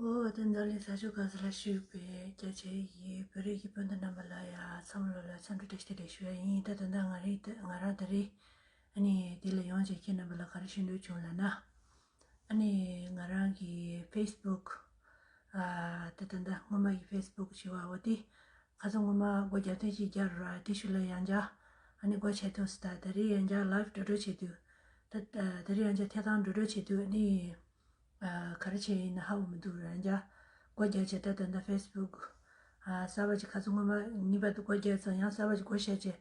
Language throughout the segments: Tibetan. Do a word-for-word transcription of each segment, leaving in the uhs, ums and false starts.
ཨོ་ད་འདི་ལས་ས་ཕྱོགས་ག་ས་ལ་བཞུགས་པའི་རྒྱ་ཆེ་ཡི་བོད་རིགས་ཀྱི་སྤུན་ཟླ་རྣམ་པ་ལ་ཡ་འཚམས་ལོ་ལ་འཚམས་འདྲི་བཀྲ་ཤིས་བདེ་ལེགས་ཞུ་ཡ་ཡིན། ད་ད་ལྟ་ང་རེད་ང་རང་ད་རེད། ཨ་ནི་འདི་ལ་ཡོང་བྱས་ཁྱེད་རྣམ་པ་ལ་ག་རེ་ཞུ་འདོད་བྱུང་ལབ་ན། ཨ་ནི་ང་རང་གི་ཕེ་སི་བུག་ཨ་ད་ད་ད་སྔོན་མ་གི་ཕེ་སི་བུག་ཞུ་བ་འོ་དེ་ཁ་སང་སྔོན་མ་སྒོ་རྒྱབ་ཐེངས་གཅིག་བརྒྱབ་ར། དེ་ཤུལ་ལ་ཡང་བསྐྱར་ཨ་ནི་སྒོ་ཕྱེ་ཐུབ་སོང་། ད་ད་རེས་ཡང་བསྐྱར་ལའིབ་འགྲོ་འགྲོ་བྱེད་དུས་ད་ད་རེས་ཡང་བསྐྱར་ཐད་གཏོང་འགྲོ་འགྲོ་བྱེད་དུས་ཨ་ནི། ཨ་ག་རེ་བྱས་ཡིན་ན་ཧ་གོ་མི་འདུག་རང་རྒྱ་སྒོ་རྒྱག་བྱས་ད་ད་ལྟ་ཕེ་སི་བུག་ཨ་གསར་པ་ཅིག་ཁ་སང་སྔོན་མ་གཉིས་པ་དེ་སྒོ་རྒྱག་ཙང་ཡང་གསར་པ་ཅིག་སྒོ་ཕྱེ་བྱས་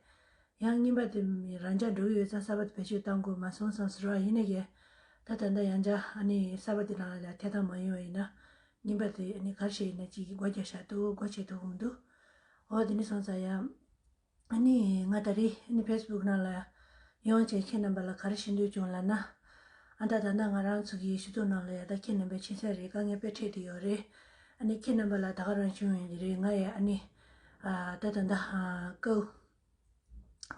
ཡང་གཉིས་པ་དེ་རང་རྒྱ་འགྲོ་གི་ཡོད་ཙང་གསར་པ་དེ་བེད་སྤྱོད་གཏང་དགོས་མ་སོང་བསམ་ཟེར་བ་ཡིན་ནའི་གི་ད་ད་ལྟ་ཡང་བསྐྱར་ཨ་ནི་གསར་པ་དེ་ནང་ལ་ཐད་གཏོང་མ་ཡོང་བ་ཡིན་ན་གཉིས་པ་དེ་ཨ་ནི་ག་རེ་བྱས་ཡིན་ན་ཅིག་སྒོ་རྒྱག་བཞག་འདུག་སྒོ་ཕྱེ་ཐུབ་ཀྱི་མི་འདུག་འོ་དེ་ནི་སོང་ཙང་ཡང་། ཨ་ནི་ང་ད་རེས་ཨ་ནི་ཕེ་སི་བུག་ནང་ལ་ཡོང་བྱས་ཁྱེད་རྣམ་པ་ལ་ག་རེ་ཞུ་འདོད་བྱུང་ལབ་ན། ཨ་ད་ད་ལྟ་ང་རང་ཚོ་གི་སྤྱི་ཚོགས་ནང་ལ་ཡ་ད་ཁྱེད་རྣམ་པའི་མཁྱེན་གསལ་རེད། དཀའ་ངལ་དཔེ་འཕྲད་དེ་ཡོད་རེད། ཨ་ནི་ཁྱེད་རྣམ་པ་ལ་ད་ག་རང་བྱུང་ཡོད་ཀྱི་རེད། ང་ཡ་ཨ་ནི་ཨ་ད་ད་ད་ཨ་ཀའུ་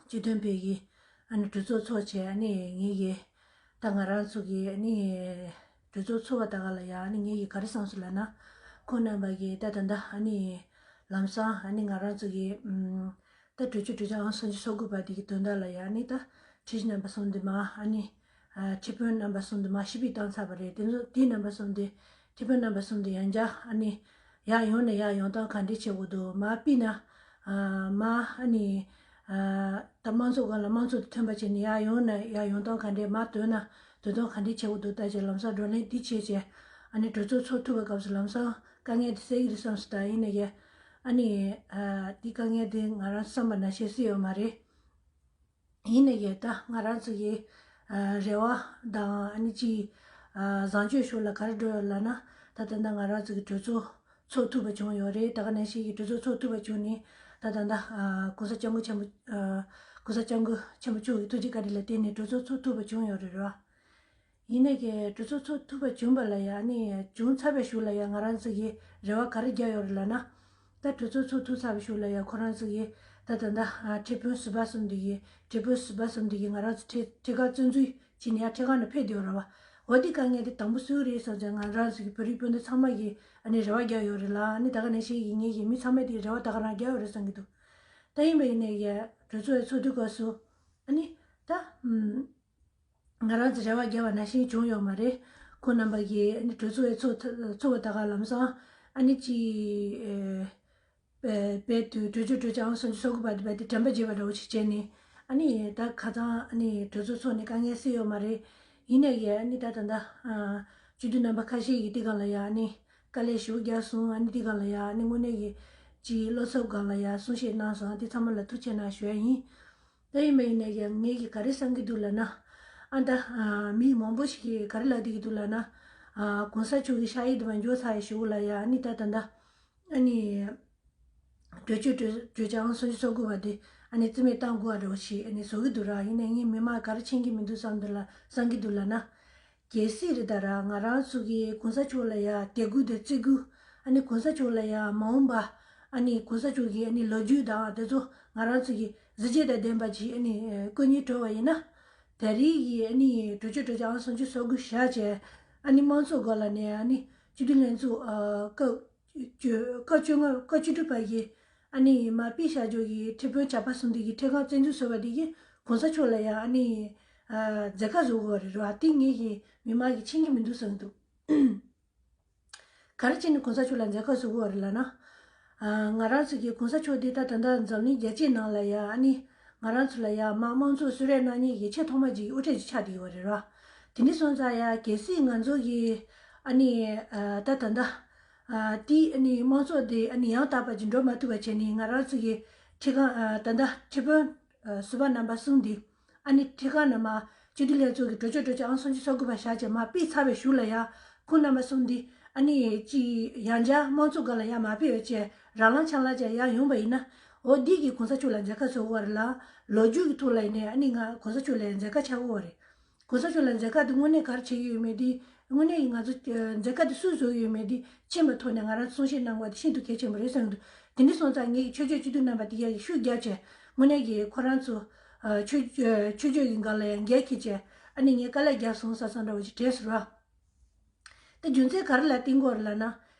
སྤྱི་དོན་པའི་གི་ཨ་ནི་གྲོས་ཚོགས་ཚོགས་བྱས་ཨ་ནི་ངེད་ཀྱི་ད་ང་རང་ཚོ་གི་ཨ་ནི་གྲོས་ཚོགས་ཚོགས་པ་ད་ག་ལ་ཡ་ཨ་ནི་ངེད་ཀྱི་ག་རེ་བསམ་སོང་ལབ་ན། ཁོང་རྣམ་པ་གི་ད་ད་ད་ཨ་ནི་ལམ་སང་ཨ་ནི་ང་རང་ཚོ་གི་ཨམ། ད་གྲོས་ཆོད་གྲོས་ཆོད་ཨང་སུམ་ཅུ་སོ་དགུ་པ་དེ་གི་དོན་དག་ལ་ཡ་ཨ་ནི་ད་ཁྲིམས་ཞིབ་རྣམ་པ་གསུམ་དེ་མ་ཨ་ནི་ཨ་ཁྲིམས་དཔོན་རྣམ་པ་གསུམ་དེ་མ་ཞིབ་ཕེ་བཏང་ཚར་བ་རེད། དེ་ཚོ་དེ་རྣམ་པ་གསུམ་དེ་ཁྲིམས་དཔོན་རྣམ་པ་གསུམ་དེ་ཡང་བསྐྱར་ཨ་ནི་ཡར་ཡོང་ནས་ཡར་ཡོང་སྟངས་ག་འདྲས་བྱེད་དགོས་འདུག་མ་ཕི་ན་ཨ་མ་ཨ་ནི་ཨ་ད་དམངས་གཙོ་སྒང་ལ་དམངས་གཙོ་དང་མཐུན་པ་བྱས་ནས་ཡར་ཡོང་ནས་ཡར་ཡོང་སྟངས་ག་འདྲས་མ་དོན་ན་དོན་སྟངས་ག་འདྲས་བྱེད་དགོས་འདུག་ད་ཅེས་ལམ་སང་བགྲོ་གླེང་འདི་བྱས་བྱས་ཨ་ནི་གྲོས་ཚོགས་ཚོགས་ཐུབ་པའི་སྐབས་སུ་ལམ་སང་དཀའ་ངལ་དེ་སེལ་གྱི་རེད་བསམ་སོང་། ད་ཡིན་ནའི་ཡ། ཨ་ནི་ཨ་འདི་དཀའ་ངལ་དེ་ང་རང་བསམ་པ་ནང་བཞིན་སེལ་ཡོད་མ་རེད། ཡིན་ནའི་ཡ་ད་ང་རང་ཚོ་གི་ཨ་རེ་བ་དང་ཨ་ནི་ཅིག་ཨ་བཟང་སྤྱོད་ཕྱོགས་ལ་ག་རེ་འགྲོ་ཡོད་ལབ་ན། ད་ད་ལྟ་ང་རང་ཚོ་གི་གྲོས་ཚོགས་ཚོགས་ཐུབ་པ་བྱུང་ཡོད་རེད། ད་ག་ནང་བཞིན་གྱི་གྲོས་ཚོགས་ཚོགས་ཐུབ་པ་བྱུང་ནས་ད་ད་ལྟ་ཨ་གོང་ས་སྐྱབས་མགོན་ཆེན་པོ་ཨ་གོང་ས་སྐྱབས་མགོན་ཆེན་པོ་མཆོག་གི་ཐུགས་རྗེ་བཀའ་དྲིན་ལ་བརྟེན་ནས་གྲོས་ཚོགས་ཚོགས་ཐུབ་པ་བྱུང་ཡོད་རེད་ར། ཡིན་ནའི་གི་གྲོས་ཚོགས་ཚོགས་ཐུབ་པ་བྱུང་བ་ལ་ཡ་ཨ་ནི་བྱུང་ཚར་བའི་གཞུག་ལ་ཡ་ང་རང་ཚོ་གིས་རེ་བ་ག་རེ་བརྒྱབ་ཡོད་རེད་ལབ་ན། ད་གྲོས་ཚོགས་ཚོགས་ཐུབ་ཚར་བའི་གཞུག་ལ་ཡ་ཁོ་རང་ཚོ་གིས་ད་ད་ད་ཨ་ཁྲིམས་དཔོན་ཟུར་པ་གསུམ་དེ་གིས་ཁྲིམས་དཔོན་ཟུར་པ་གསུམ་དེ་གིས་ང་རང་ཚོ་ཁྲི་ཁྲི་ཁང་བཙན་འཛུལ་བྱས་ནས་ཡ་ཁྲི་ཁང་ནང་ཕེབས་བསྡད་ཡོད་རེད་བ། འོ་དེ་དཀའ་ངལ་དེ་དང་པོ་སུ་རེད་བསམ་ཙང་ང་རང་ཚོ་གི་བོད་རིགས་སྤུན་ཟླ་ཚང་མ་གིས་ཨ་ནི་རེ་བ་བརྒྱབ་ཡོད་རེད་ལ། ཨ་ནི་ད་ག་ནང་བཞིན་གྱི་ངེད་ཀྱི་མི་ཚང་མས་དེ་རེ་བ་ད་ག་རང་བརྒྱབ་ཡོད་རེད་བསམ་གྱི་འདུག་ད་ཡིན་པ་ཡིན་ནའི་ཡ་གྲོས་ཚོགས་ཚོགས་དུས་སྐབས་སུ་ཨ་ནི་ད་ཨམ། ང་རང་ཚོ་རེ་བ་བརྒྱབ་པ་ནང་བཞིན་བྱུང་ཡོད་མ་རེད། ཁོང་རྣམ་པ་གིས་ཨ་ནི་གྲོས་ཚོགས་ཚོགས་ཚོགས་པ་ད་ག་ལམ་སང་ཨ་ནི་ཅིག་ཨེ་དཔེ་དུས་གྲོས་ཆོད་གྲོས་ཆོད་ཨང་སུམ་ཅུ་སོ་དགུ་པ་དེ་བས་དེ་དྲན་པ་བརྗེད་པ་འདྲ་བོ་ཞིག་བྱས་ནས་ཨ་ནི་ད་ཁ་སང་ཨ་ནི་གྲོས་ཚོགས་ཚོགས་ནས་དཀའ་ངལ་སེལ་ཡོད་མ་རེད། ཡིན་ནའི་ཨ་ནི་ད་ད་ད་སྤྱི་འཐུས་རྣམ་པ་ཁ་ཤས་ཀྱིས་དེ་སྒང་ལ་ཡ་ཨ་ནི་དཀའ་ལས་ཞེ་པོ་བརྒྱབ་སོང་། ཨ་ནི་དེ་སྒང་ལ་ཡ་ཨ་ནི་དངོས་གནས་ཀྱི་ཅིག་བློ་འཚབ་སྒང་ལ་ཡ་གསུང་བཤད་གནང་སོང་། དེ་ཚང་མ་ལ་ཐུགས་རྗེ་གནང་ཞུ་ཡ་ཡིན། ད་ཡིན་པ་ཡིན་ནའི་ཡང་ངས་ཀྱིས་ག་རེ་བསམ་གྱི་འདུག་ལབ་ན། ཨ་ད་ཨ་མི་མང་པོ་ཞིག་གིས་ག་རེ་ལབ་བསྡད་ཀྱི་འདུག་ལབ་ན། ཨ་གོང་ས་མཆོག་གི་ཕྱག་ཡིག་དེ་མར་འབྱོར་ཚར་ཡ་ཞུ་གི་ལ་ཡ་ཨ་ནི་ད་ད་ད་ཨ་ནི་གྲོས་ཆོད་གྲོས་གྲོས་ཆོད་ཨང་སུམ་ཅུ་སོ་དགུ་པ་དེ་ཨ་ནི་རྩིས་མེད་བཏང་དགོས་པ་འདྲ་བོ་ཞིག་ཨ་ནི་བཟོ་གི་འདུག་ར། ཡིན་ནའི་ངས་མི་མང་ག་རེ་མཁྱེན་གྱི་མི་འདུག་བསམ་འདུག་ལ་བསམ་གྱི་འདུག་ལབ་ན། གལ་སྲིད་རེད་ད་ར་ང་རང་ཚོ་གིས་གོང་ས་མཆོག་ལ་ཡ་དད་གུས་དང་བརྩི་གུས་ཨ་ནི་གོང་ས་མཆོག་ལ་ཡ་མ་འོངས་པ་ཨ་ནི་གོང་ས་མཆོག་གི་ཨ་ནི་ལོ་རྒྱུས་དང་དེ་ཚོ་ང་རང་ཚོ་གི་གཟི་བརྗིད་དང་ལྡན་པ་ཅིག་ཨ་ནི་བཀོད་སྙིང་བྲོ་བ་ཡིན་ན། ད་རེས་ཀྱི་ཨ་ནི་གྲོས་ཆོད་གྲོས་ཆོད་ཨང་སུམ་ཅུ་སོ་དགུ་བཞག་བྱས་ཨ་ནི་དམངས་གཙོ་སྒང་ལ་ནས་ཨ་ནི་སྤྱི་འཐུས་ལྷན་ཚོགས་ཨ་སྐབས་བཅུ་སྐབས་བཅོ་ལྔ་སྐབས་བཅུ་དྲུག་པ་ཡི་ཨ་ནི་མ་ཕི་བཞག་ཕྱོགས་ཀྱི་ཁྲི་དཔོན་ཇག་པ་གསུམ་དེ་གི་ཁྲི་ཁང་བཙན་འཛུལ་བཟོས་པ་དེ་གི་གོང་ས་མཆོག་ལ་ཡང་ཨ་ནི་ཨ་མཛད་དཀའ་བཟོ་དགོས་པ་རེད་ར། དེ་ངེད་ཀྱི་མི་མང་གི་མཁྱེན་གྱི་མི་འདུག་བསམ་གྱི་འདུག་ག་རེ་བྱས་ནས་གོང་ས་མཆོག་ལ་མཛད་དཀའ་བཟོ་དགོས་པ་རེད་ལབ་ན། ཨ་ང་རང་ཚོ་གི་གོང་ས་མཆོག་དེ་ད་ད་ལྟ་འཛམ་གླིང་རྒྱལ་སྤྱིའི་ནང་ལ་ཡང་ཨ་ནི་ང་རང་ཚོ་ལ་ཡང་མ་དམངས་གཙོ་གསོལ་རས་གནང་མཁན་གྱི་ཆེས་ཐོག་མ་ཅིག་གི་དབུ་ཁྲིད་ཅིག་ཆགས་བསྡད་ཡོད་པ་རེད་ར། དེ་འདྲ་སོང་ཙང་ཡང་གལ་སྲིད་ང་ཚོ་གི་ཨ་ནི་ཨ་ད་ད་ལྟ། ཨ་དེ་ཨ་ནི་དམངས་གཙོ་དེ་ཨ་ནི་ཡང་དག་པ་ཅིག་འགྲོ་མ་ཐུབ་པ་བྱས་ནས་ང་རང་ཚོ་གི་ཁྲི་ཁང་ཨ་ད་ལྟ་ཁྲི་དཔོན་ཨ་ཟུར་པ་རྣམ་པ་གསུམ་འདི་ཨ་ནི་ཁྲི་ཁང་ནང་མ་སྤྱི་འཐུས་ལྷན་ཚོགས་ཀྱི་གྲོས་ཆོད་གྲོས་ཆོད་ཨང་སུམ་ཅུ་སོ་དགུ་པ་བཞག་བྱས་མ་ཕུད་ཚར་བའི་གཞུག་ལ་ཡ་ཁོང་རྣམ་པ་གསུམ་འདི་ཨ་ནི་ཅིག་ཡང་བསྐྱར་དམངས་གཙོ་སྒང་ལ་ཡ་མ་ཕུད་པ་བྱས་རང་ལངས་ཆང་ལངས་བྱས་ཡར་ཡོང་པ་ཡིན་ན། འོ་འདི་གིས་གོང་ས་མཆོག་ལ་མཛད་དཀའ་བཟོ་དགོས་པ་རེད་ལ། ལོ་རྒྱུས་ཀྱི་ཐོག་ལ་ཡིན་ནའི་ཨ་ནི་ང་གོང་ས་མཆོག་ལ་ཡ་མཛད་དཀའ་ཆགས་དགོས་པ་རེད། གོང་ས་མཆོག་ལ་མཛད་དཀའ་དེ་དངོས་གནས་ག་རེ་བྱེད་ཀྱི་ཡོད་མེད་དེ། དངོས་གནས་ཀྱི་ང་ཚོ་ཨ་མཛད་དཀའ་དེ་སུས་བཟོ་གི་ཡོད་མེད་དེ་མཁྱེན་པའི་ཐོག་ནས་ང་རང་གསུང་བཤད་གནང་དགོས་པ་དེ་ཤིན་ཏུ་གལ་ཆེན་པོ་རེད་བསམ་གྱི་འདུག་དེ་འདྲ་སོང་ཙང་ངེད་ཀྱི་ཆོས་བརྒྱུད་སྤྱི་འཐུས་རྣམ་པ་དེ་ཡ་ཡི་ཤུགས་རྒྱབ་བྱས་དངོས་གནས་ཀྱི་ཁོ་རང་ཚོ་ཨ་ཆོས་ཨ་ཆོས་བརྒྱུད་ཀྱི་སྒང་ལ་ཡང་འགན་འཁྱེར་བྱས་ཨ་ནི་ངས་དཀའ་ལས་བརྒྱབ་སོང་ས་ས་འདྲ་བོ་ཞིག་དྲན་སོང་ར། དེ་རྒྱུ་མཚན་ག་རེ་ལ་བརྟེན་དགོས་རེད་ལབ་ན།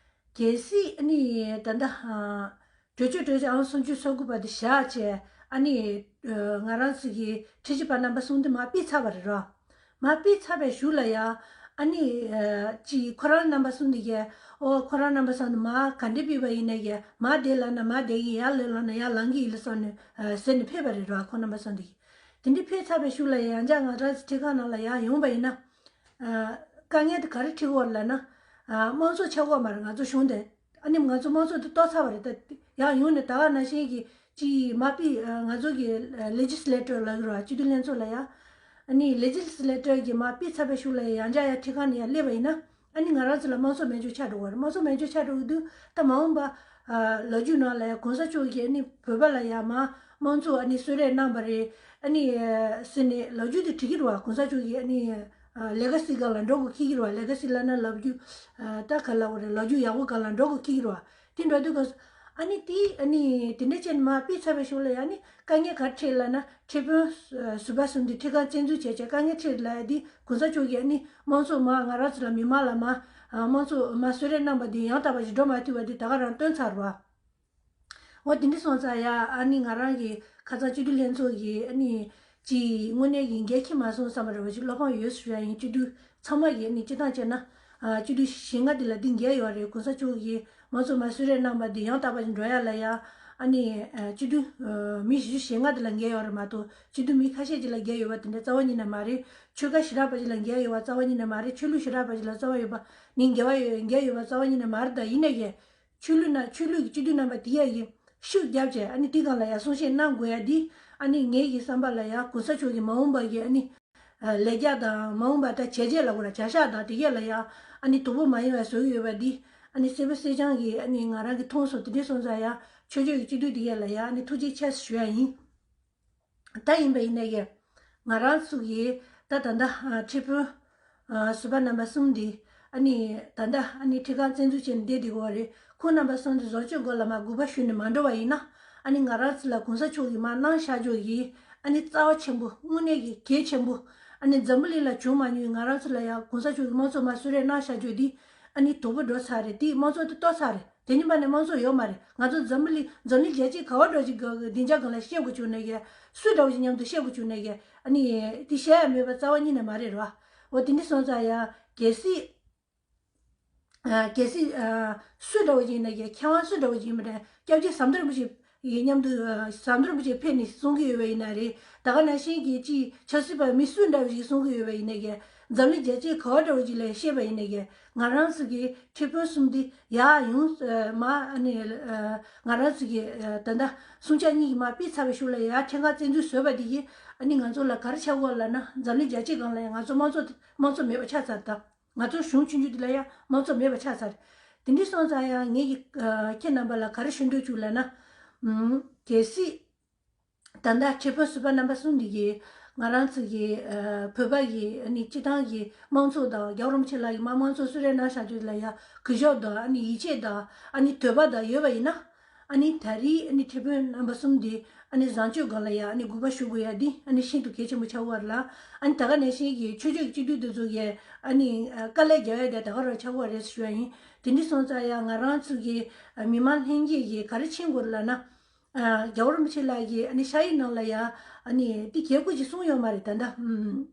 གལ་སྲིད་ཨ་ནི་ད་ལྟ་ཨ་གྲོས་ཆོད་གྲོས་ཆོད་ཨང་སུམ་ཅུ་སོ་དགུ་པ་དེ་བཞག་བྱས། ཨ་ནི་ཨ་ང་རང་ཚོ་གི་ཁྲི་གཅིག་པ་རྣམ་པ་གསུམ་དེ་མར་ཕུད་ཚར་བ་རེད་རོ། མར་ཕུད་ཚར་བའི་གཞུག་ལ་ཡ། ཨ་ནི་ཨ་ཅིག་ཁོ་རང་རྣམ་པ་གསུམ་དེ་གས། ཨོ་ཁོ་རང་རྣམ་པ་གསུམ་དེ་མར་ག་འདྲས་ཕུད་པ་ཡིན་ནའི་གས། མར་བསྡད་ལབ་ན་མར་བསྡད་ཀྱི་ཡིན། ཡར་ལངས་ལབ་ན་ཡར་ལངས་ཀྱི་ཡིན་ལབ་སོགས་ནས་ཨ་ཟེར་ནས་ཕུད་པ་རེད་རོ། ཁོ་རྣམ་པ་གསུམ་དེ་གས། དེ་འདྲས་ཕུད་ཚར་བའི་གཞུག་ལ་ཡ་ཡང་བསྐྱར་ང་རང་ཚོ་ཁྲི་ཁང་ནང་ལ་ཡར་ཡོང་བ་ཡིན་ན། ཨ་དཀའ་ངལ་དེ་ག་རེ་འཕྲད་ཀྱི་ཡོད་ལབ་ན། ཨ་དམངས་གཙོ་ཆགས་ཀྱི་ཡོད་མ་རེད། ང་ཚོ་གཞུང་དེ། ཨ་ནི་ང་ཚོ་དམངས་གཙོ་དེ་གཏོར་ཚར་བ་རེད། ད་ཡར་ཡོང་ནས་ད་ག་ནང་བཞིན་གྱི་ཅིག་མར་ཕུད། ཨ་ང་ཚོ་གི་ལེ་ཇི་སི་ལེ་ཊར་ལབ་ཀྱི་རེད་བ། སྤྱི་འཐུས་ལྷན་ཚོགས་ལ་ཡ། ཨ་ནི་ལེ་ཇི་སི་ལེ་ཊར་གྱིས་མར་ཕུད་ཚར་བའི་གཞུག་ལ་ཡ་ཡང་བསྐྱར་ཡར་ཁྲི་ཁང་ནས་ཡར་སླེབས་པ་ཡིན་ན། ཨ་ནི་ང་རང་ཚོ་ལ་དམངས་གཙོ་མེད་འཇོག་ཆགས་འགྲོ་གི་རེད། དམངས་གཙོ་མེད་འཇོག་ཆགས་འགྲོ་གི་འདུག་ད་མ་འོངས་པ་ཨ་ལོ་རྒྱུས་ནང་ལ་ཡ་གོང་ས་མཆོག་གིས་ཨ་ནི་བོད་པ་ལ་ཡ་མར་དམངས་གཙོ་ཨ་ནི་གསོལ་རས་གནང་བ་རེད། ཨ་ནི་ཨ་ཟེར་ནས་ལོ་རྒྱུས་དེ་འབྲི་གི་རེད་བ། གོང་ས་མཆོག་གིས་ཨ་ནི། ཨ་ལེ་ག་སི་སྒང་ལ་འགྲོ་དགོས་ཀྱི་རེད་བ། ལེ་ག་སི་ལབ་ན་ལོ་རྒྱུས། ཨ་ད་ག་ལབ་དགོས་རེད། ལོ་རྒྱུས་ཡག་པོ་སྒང་ལ་འགྲོ་དགོས་ཀྱི་རེད་བ། དེ་འགྲོ་དུས་སྐབས་སུ་ཨ་ནི་དེ་ཨ་ནི་དེ་འདྲ་བྱས་ནས་མར་ཕུད་ཚར་བའི་གཞུག་ལ་ཡ་ཨ་ནི་དཀའ་ངལ་ག་རེ་འཕྲད་ལབ་ན། ཁྲི་དཔོན་ཟུར་པ་གསུམ་དེ་ཁྲི་ཁང་བཙན་འཛུལ་བྱས་བྱས་དཀའ་ངལ་འཕྲད་ལབ་ཡ་དེ་གོང་ས་མཆོག་གིས་ཨ་ནི་དམངས་གཙོ་མར་ང་རང་ཚོ་ལ་མི་མང་ལ་མར་ཨ་དམངས་གཙོ་མར་གསོལ་རས་གནང་བ་དེ་ཡང་དག་པ་ཞིག་འགྲོ་མ་ཐུབ་པ་དེ་ད་ག་རང་སྟོན་ཚར་བ། འོ་དེ་འདྲ་སོང་ཙང་ཡ་ཨ་ནི་ང་རང་གི་ཁ་སང་སྤྱི་འཐུས་ལྷན་ཚོགས་ཀྱི་ཨ་ནི་ཅིག་དངོས་གནས་ཀྱི་འགན་འཁྱེར་མ་སོང་བསམ་པ་རེད་བ། ཅིག་བློ་ཕམ་ཡོད་ཞུ་ཡ་ཡིན། སྤྱི་འཐུས་ཚང་མ་གི་ཨ་ནི་སྤྱིར་བཏང་བྱས་ན་ཨ་སྤྱི་འཐུས་ཞེ་ལྔ་དེ་ལ་འདི་འགན་ཡོད་རེད། གོང་ས་མཆོག་གིས་དམངས་གཙོ་མར་གསོལ་རས་གནང་བ་འདི་ཡང་དག་པ་ཞིག་འགྲོ་ཡ་ལ་ཡ་ཨ་ནི་ཨ་སྤྱི་འཐུས་ཨ་མི་བཞི་བཅུ་ཞེ་ལྔ་དེ་ལ་འགན་ཡོད་རེད་མ་གཏོགས། སྤྱི་འཐུས་མི་ཁ་ཤས་ཅིག་ལ་འགན་ཡོད་པ་དེ་འདྲ་རྩ་བ་ཉིད་ནས་མ་རེད། ཆོལ་ཁ་ཞེ་དྲག་པ་ཅིག་ལ་འགན་ཡོད་པ་རྩ་བ་ཉིད་ནས་མ་རེད། ཆོས་ལུགས་ཞེ་དྲག་པ་ཅིག་ལ་རྩ་བ་ཡོད་པ་ནི་འགན་བ་ཡོད། འགན་ཡོད་པ་རྩ་བ་ཉིད་ནས་མ་རེད། ད་ཡིན་ནའི་གས། ཆོས་ལུགས་ན་ཆོས་ལུགས་ཀྱི་སྤྱི་འཐུས་རྣམ་པ་དེ་ཡ་གིས་ཤུགས་བརྒྱབ་བྱས་ཨ་ནི་དེ་སྒང་ལ་ཡ་གསུང་བཤད་གནང་དགོས་ཡ་འདི། ཨ་ནི་ངེད་ཀྱི་བསམ་པ་ལ་ཡ་གོང་ས་མཆོག་གི་མ་འོངས་པ་གི་ཨ་ནི་ཨ་ལས་རྒྱ་དང་། མ་འོངས་པ་ད་བྱས་རྗེས་ལ་གོ་ལ་བྱ་གཞག་དང་དེ་གས་ལ་ཡ་ཨ་ནི་དོ་ཕོག་མ་ཡིན་པ་བཟོ་གི་ཡོད་པ་འདི་ཨ་ནི་གསལ་པོ་གསལ་རྐྱང་གིས་ཨ་ནི་ང་རང་གིས་མཐོང་སོང་། དེ་འདྲ་སོང་ཙང་ཡ་ཆོས་ཕྱོགས་ཀྱི་སྤྱི་འཐུས་དེ་གས་ལ་ཡ་ཨ་ནི་ཐུགས་རྗེ་ཆེ་ཞུ་ཡ་ཡིན། ད་ཡིན་པ་ཡིན་ནའི་གས། ང་རང་ཚོ་གིས་ད་ད་ལྟ་ཨ་ཁྲི་དཔོན་ཨ་ཟུར་པ་རྣམ་པ་གསུམ་འདི་ཨ་ནི་ད་ལྟ་ཨ་ནི་ཁྲི་ཁང་བཙན་འཛུལ་བྱས་ནས་བསྡད་བསྡད་ཡོད་རེད། ཁོང་རྣམ་པ་གསུམ་འདི་བཟང་སྤྱོད་སྒང་ལ་མར་གུས་པ་ཞུས་ནས་མ་འགྲོ་བ་ཡིན་ན། ཨ་ནི་ང་རང་ཚོ་ལ་གོང་ས་མཆོག་གིས་མར་གནང་བཞག་རྒྱུ་གི་ཨ་ནི་རྩ་བ་ཆེན་པོ། དངོས་གནས་ཀྱི་གལ་ཆེན་པོ། ཨ་ནི་འཛམ་བུ་གླིང་ལ་བྱུང་མ་མྱོང་བའི་ང་རང་ཚོ་ལ་ཡང་གོང་ས་མཆོག་གིས་དམངས་གཙོ་མར་གསོལ་རས་གནང་བཞག་རྒྱུ་འདི་ཨ་ནི་དོ་ཕོག་འགྲོ་ཚར་རེད། དེ་དམངས་གཙོ་དེ་གཏོར་ཚར་རེད། དེ་ནི་མ་ནས་དམངས་གཙོ་ཡོད་མ་རེད། ང་ཚོ་འཛམ་བུ་གླིང་འཛམ་གླིང་རྒྱལ་སྤྱིའི་ག་བ་འདྲ་ཞིག་གི་སྡིངས་ཆ་སྒང་ལ་བཤད་དགོས་བྱུང་ནའི་གས། སུ་འདྲ་བོ་ཞིག་མཉམ་དུ་བཤད་དགོས་བྱུང་ནའི་གས། ཨ་ནི་དེ་བཤད་ཡ་མེད་པ་རྩ་བ་ཉིད་ནས་མ་རེད་རོ། འོ་དེ་འདྲ་སོང་ཙང་ཡ་གལ་སྲིད། ཨ་གལ་སྲིད་ཨ་སུ་འདྲ་བོ་ཞིག་ཡིན་ནའི་གས། མཁས་དབང་སུ་འདྲ་བོ་ཞིག་ཡིན་པ་ནས་སྐྱབས་རྗེ་ཟམ་གདོང་རིན་པོ་ཆེ་ཡི་མཉམ་དུ་ཨ་ཟམ་གདོང་རིན་པོ་ཆེ་ཕེབས་ནས་གསུང་གི་ཡོད་པ་ཡིན་ན་རེད། ད་ག་ནང་བཞིན་གྱི་ཅིག་ཆབ་སྲིད་པ་མི་སུ་འདྲ་བོ་ཞིག་གསུང་གི་ཡོད་པ་ཡིན་ནའི་གས། འཛམ་གླིང་རྒྱལ་སྤྱིའི་ག་བ་འདྲ་བོ་ཅིག་ལ་བཤད་པ་ཡིན་ནའི་གས། ང་རང་ཚོ་གི་ཁྲི་དཔོན་གསུམ་འདི་ཡར་ཡོང་། ཨ་མར་ཨ་ནི་ཨ་ང་རང་ཚོ་གི་ཨ་ད་ལྟ་གསུང་ཆོས་གཉིས་ཀྱི་མར་ཕུད་ཚར་བའི་གཞུག་ལ་ཡར་ཁྲི་ཁང་བཙན་འཛུལ་བཟོས་པ་འདི་གིས་ཨ་ནི་ང་ཚོ་ལ་ག་རེ་ཆགས་ཀྱི་ཡོད་ལབ་ན། འཛམ་གླིང་རྒྱལ་སྤྱིའི་སྒང་ལ་ཡང་ང་ཚོ་དམངས་གཙོ་དམངས་གཙོ་མེད་པ་ཆགས་ཚར། ད་ང་ཚོ་གཞུང་ཆུང་ཆུང་འདི་ལ་ཡང་དམངས་གཙོ་མེད་པ་ཆགས་ཚར། དེ་འདྲ་སོང་ཙང་ཡང་ངེད་ཀྱིས་ཨ་ཁྱེད་རྣམ་པ་ལ་ག་རེ་ཞུ་འདོད་བྱུང་ལབ་ན། ཨམ་གལ་སྲིད། ད་ལྟ་ཁྲི་དཔོན་ཟུར་པ་རྣམ་པ་གསུམ་འདི་གིས་ང་རང་ཚོ་གི་ཨ་བོད་པ་གི་ཨ་ནི་སྤྱི་བཏང་གི་དམངས་གཙོ་དང་། རྒྱལ་བ་རིན་པོ་ཆེ་ལགས་ཀྱིས་མར་དམངས་གཙོ་གསོལ་རས་གནང་བཞག་རྒྱུ་ལ་ཡང་གུས་ཞབས་དང་། ཨ་ནི་ཡིད་ཆེས་དང་། ཨ་ནི་དད་པ་དང་ཡོད་པ་ཡིན་ན། ཨ་ནི་ད་རེས་ཨ་ནི་ཁྲི་དཔོན་རྣམ་པ་གསུམ་འདི་ཨ་ནི་བཟང་སྤྱོད་སྒང་ལ་ཡང་ཨ་ནི་གུས་པ་ཞུ་དགོས་ཡ་འདི་ཨ་ནི་ཤིན་ཏུ་གལ་ཆེན་པོ་ཆགས་ཡོད་རེད་ལ། ཨ་ནི་ད་ག་ནང་བཞིན་གྱི་ཆོས་ཕྱོགས་ཀྱི་སྤྱི་འཐུས་འདི་ཚོ་གིས་ཨ་ནི་ཨ་དཀའ་ལས་རྒྱག་ཡ་དེ་ད་ག་རང་ཆགས་ཡོད་རེད་ཞུ་ཡ་ཡིན། དེ་འདྲ་སོང་ཙང་ཡང་ང་རང་ཚོ་གི་ཨ་མི་མང་ལྷན་རྒྱས་ཀྱིས་ག་རེ་མཁྱེན་དགོས་རེད་ལབ་ན། ཨ་རྒྱལ་བ་རིན་པོ་ཆེ་ལགས་ཀྱིས་ཨ་ནི་ཤ་ཡིག་ནང་ལ་ཡ་ཨ་ནི་འདི་གལ་དགོས་ཅིག་གསུངས་ཡོད་མ་རེད། ད་ལྟ་ཨམ་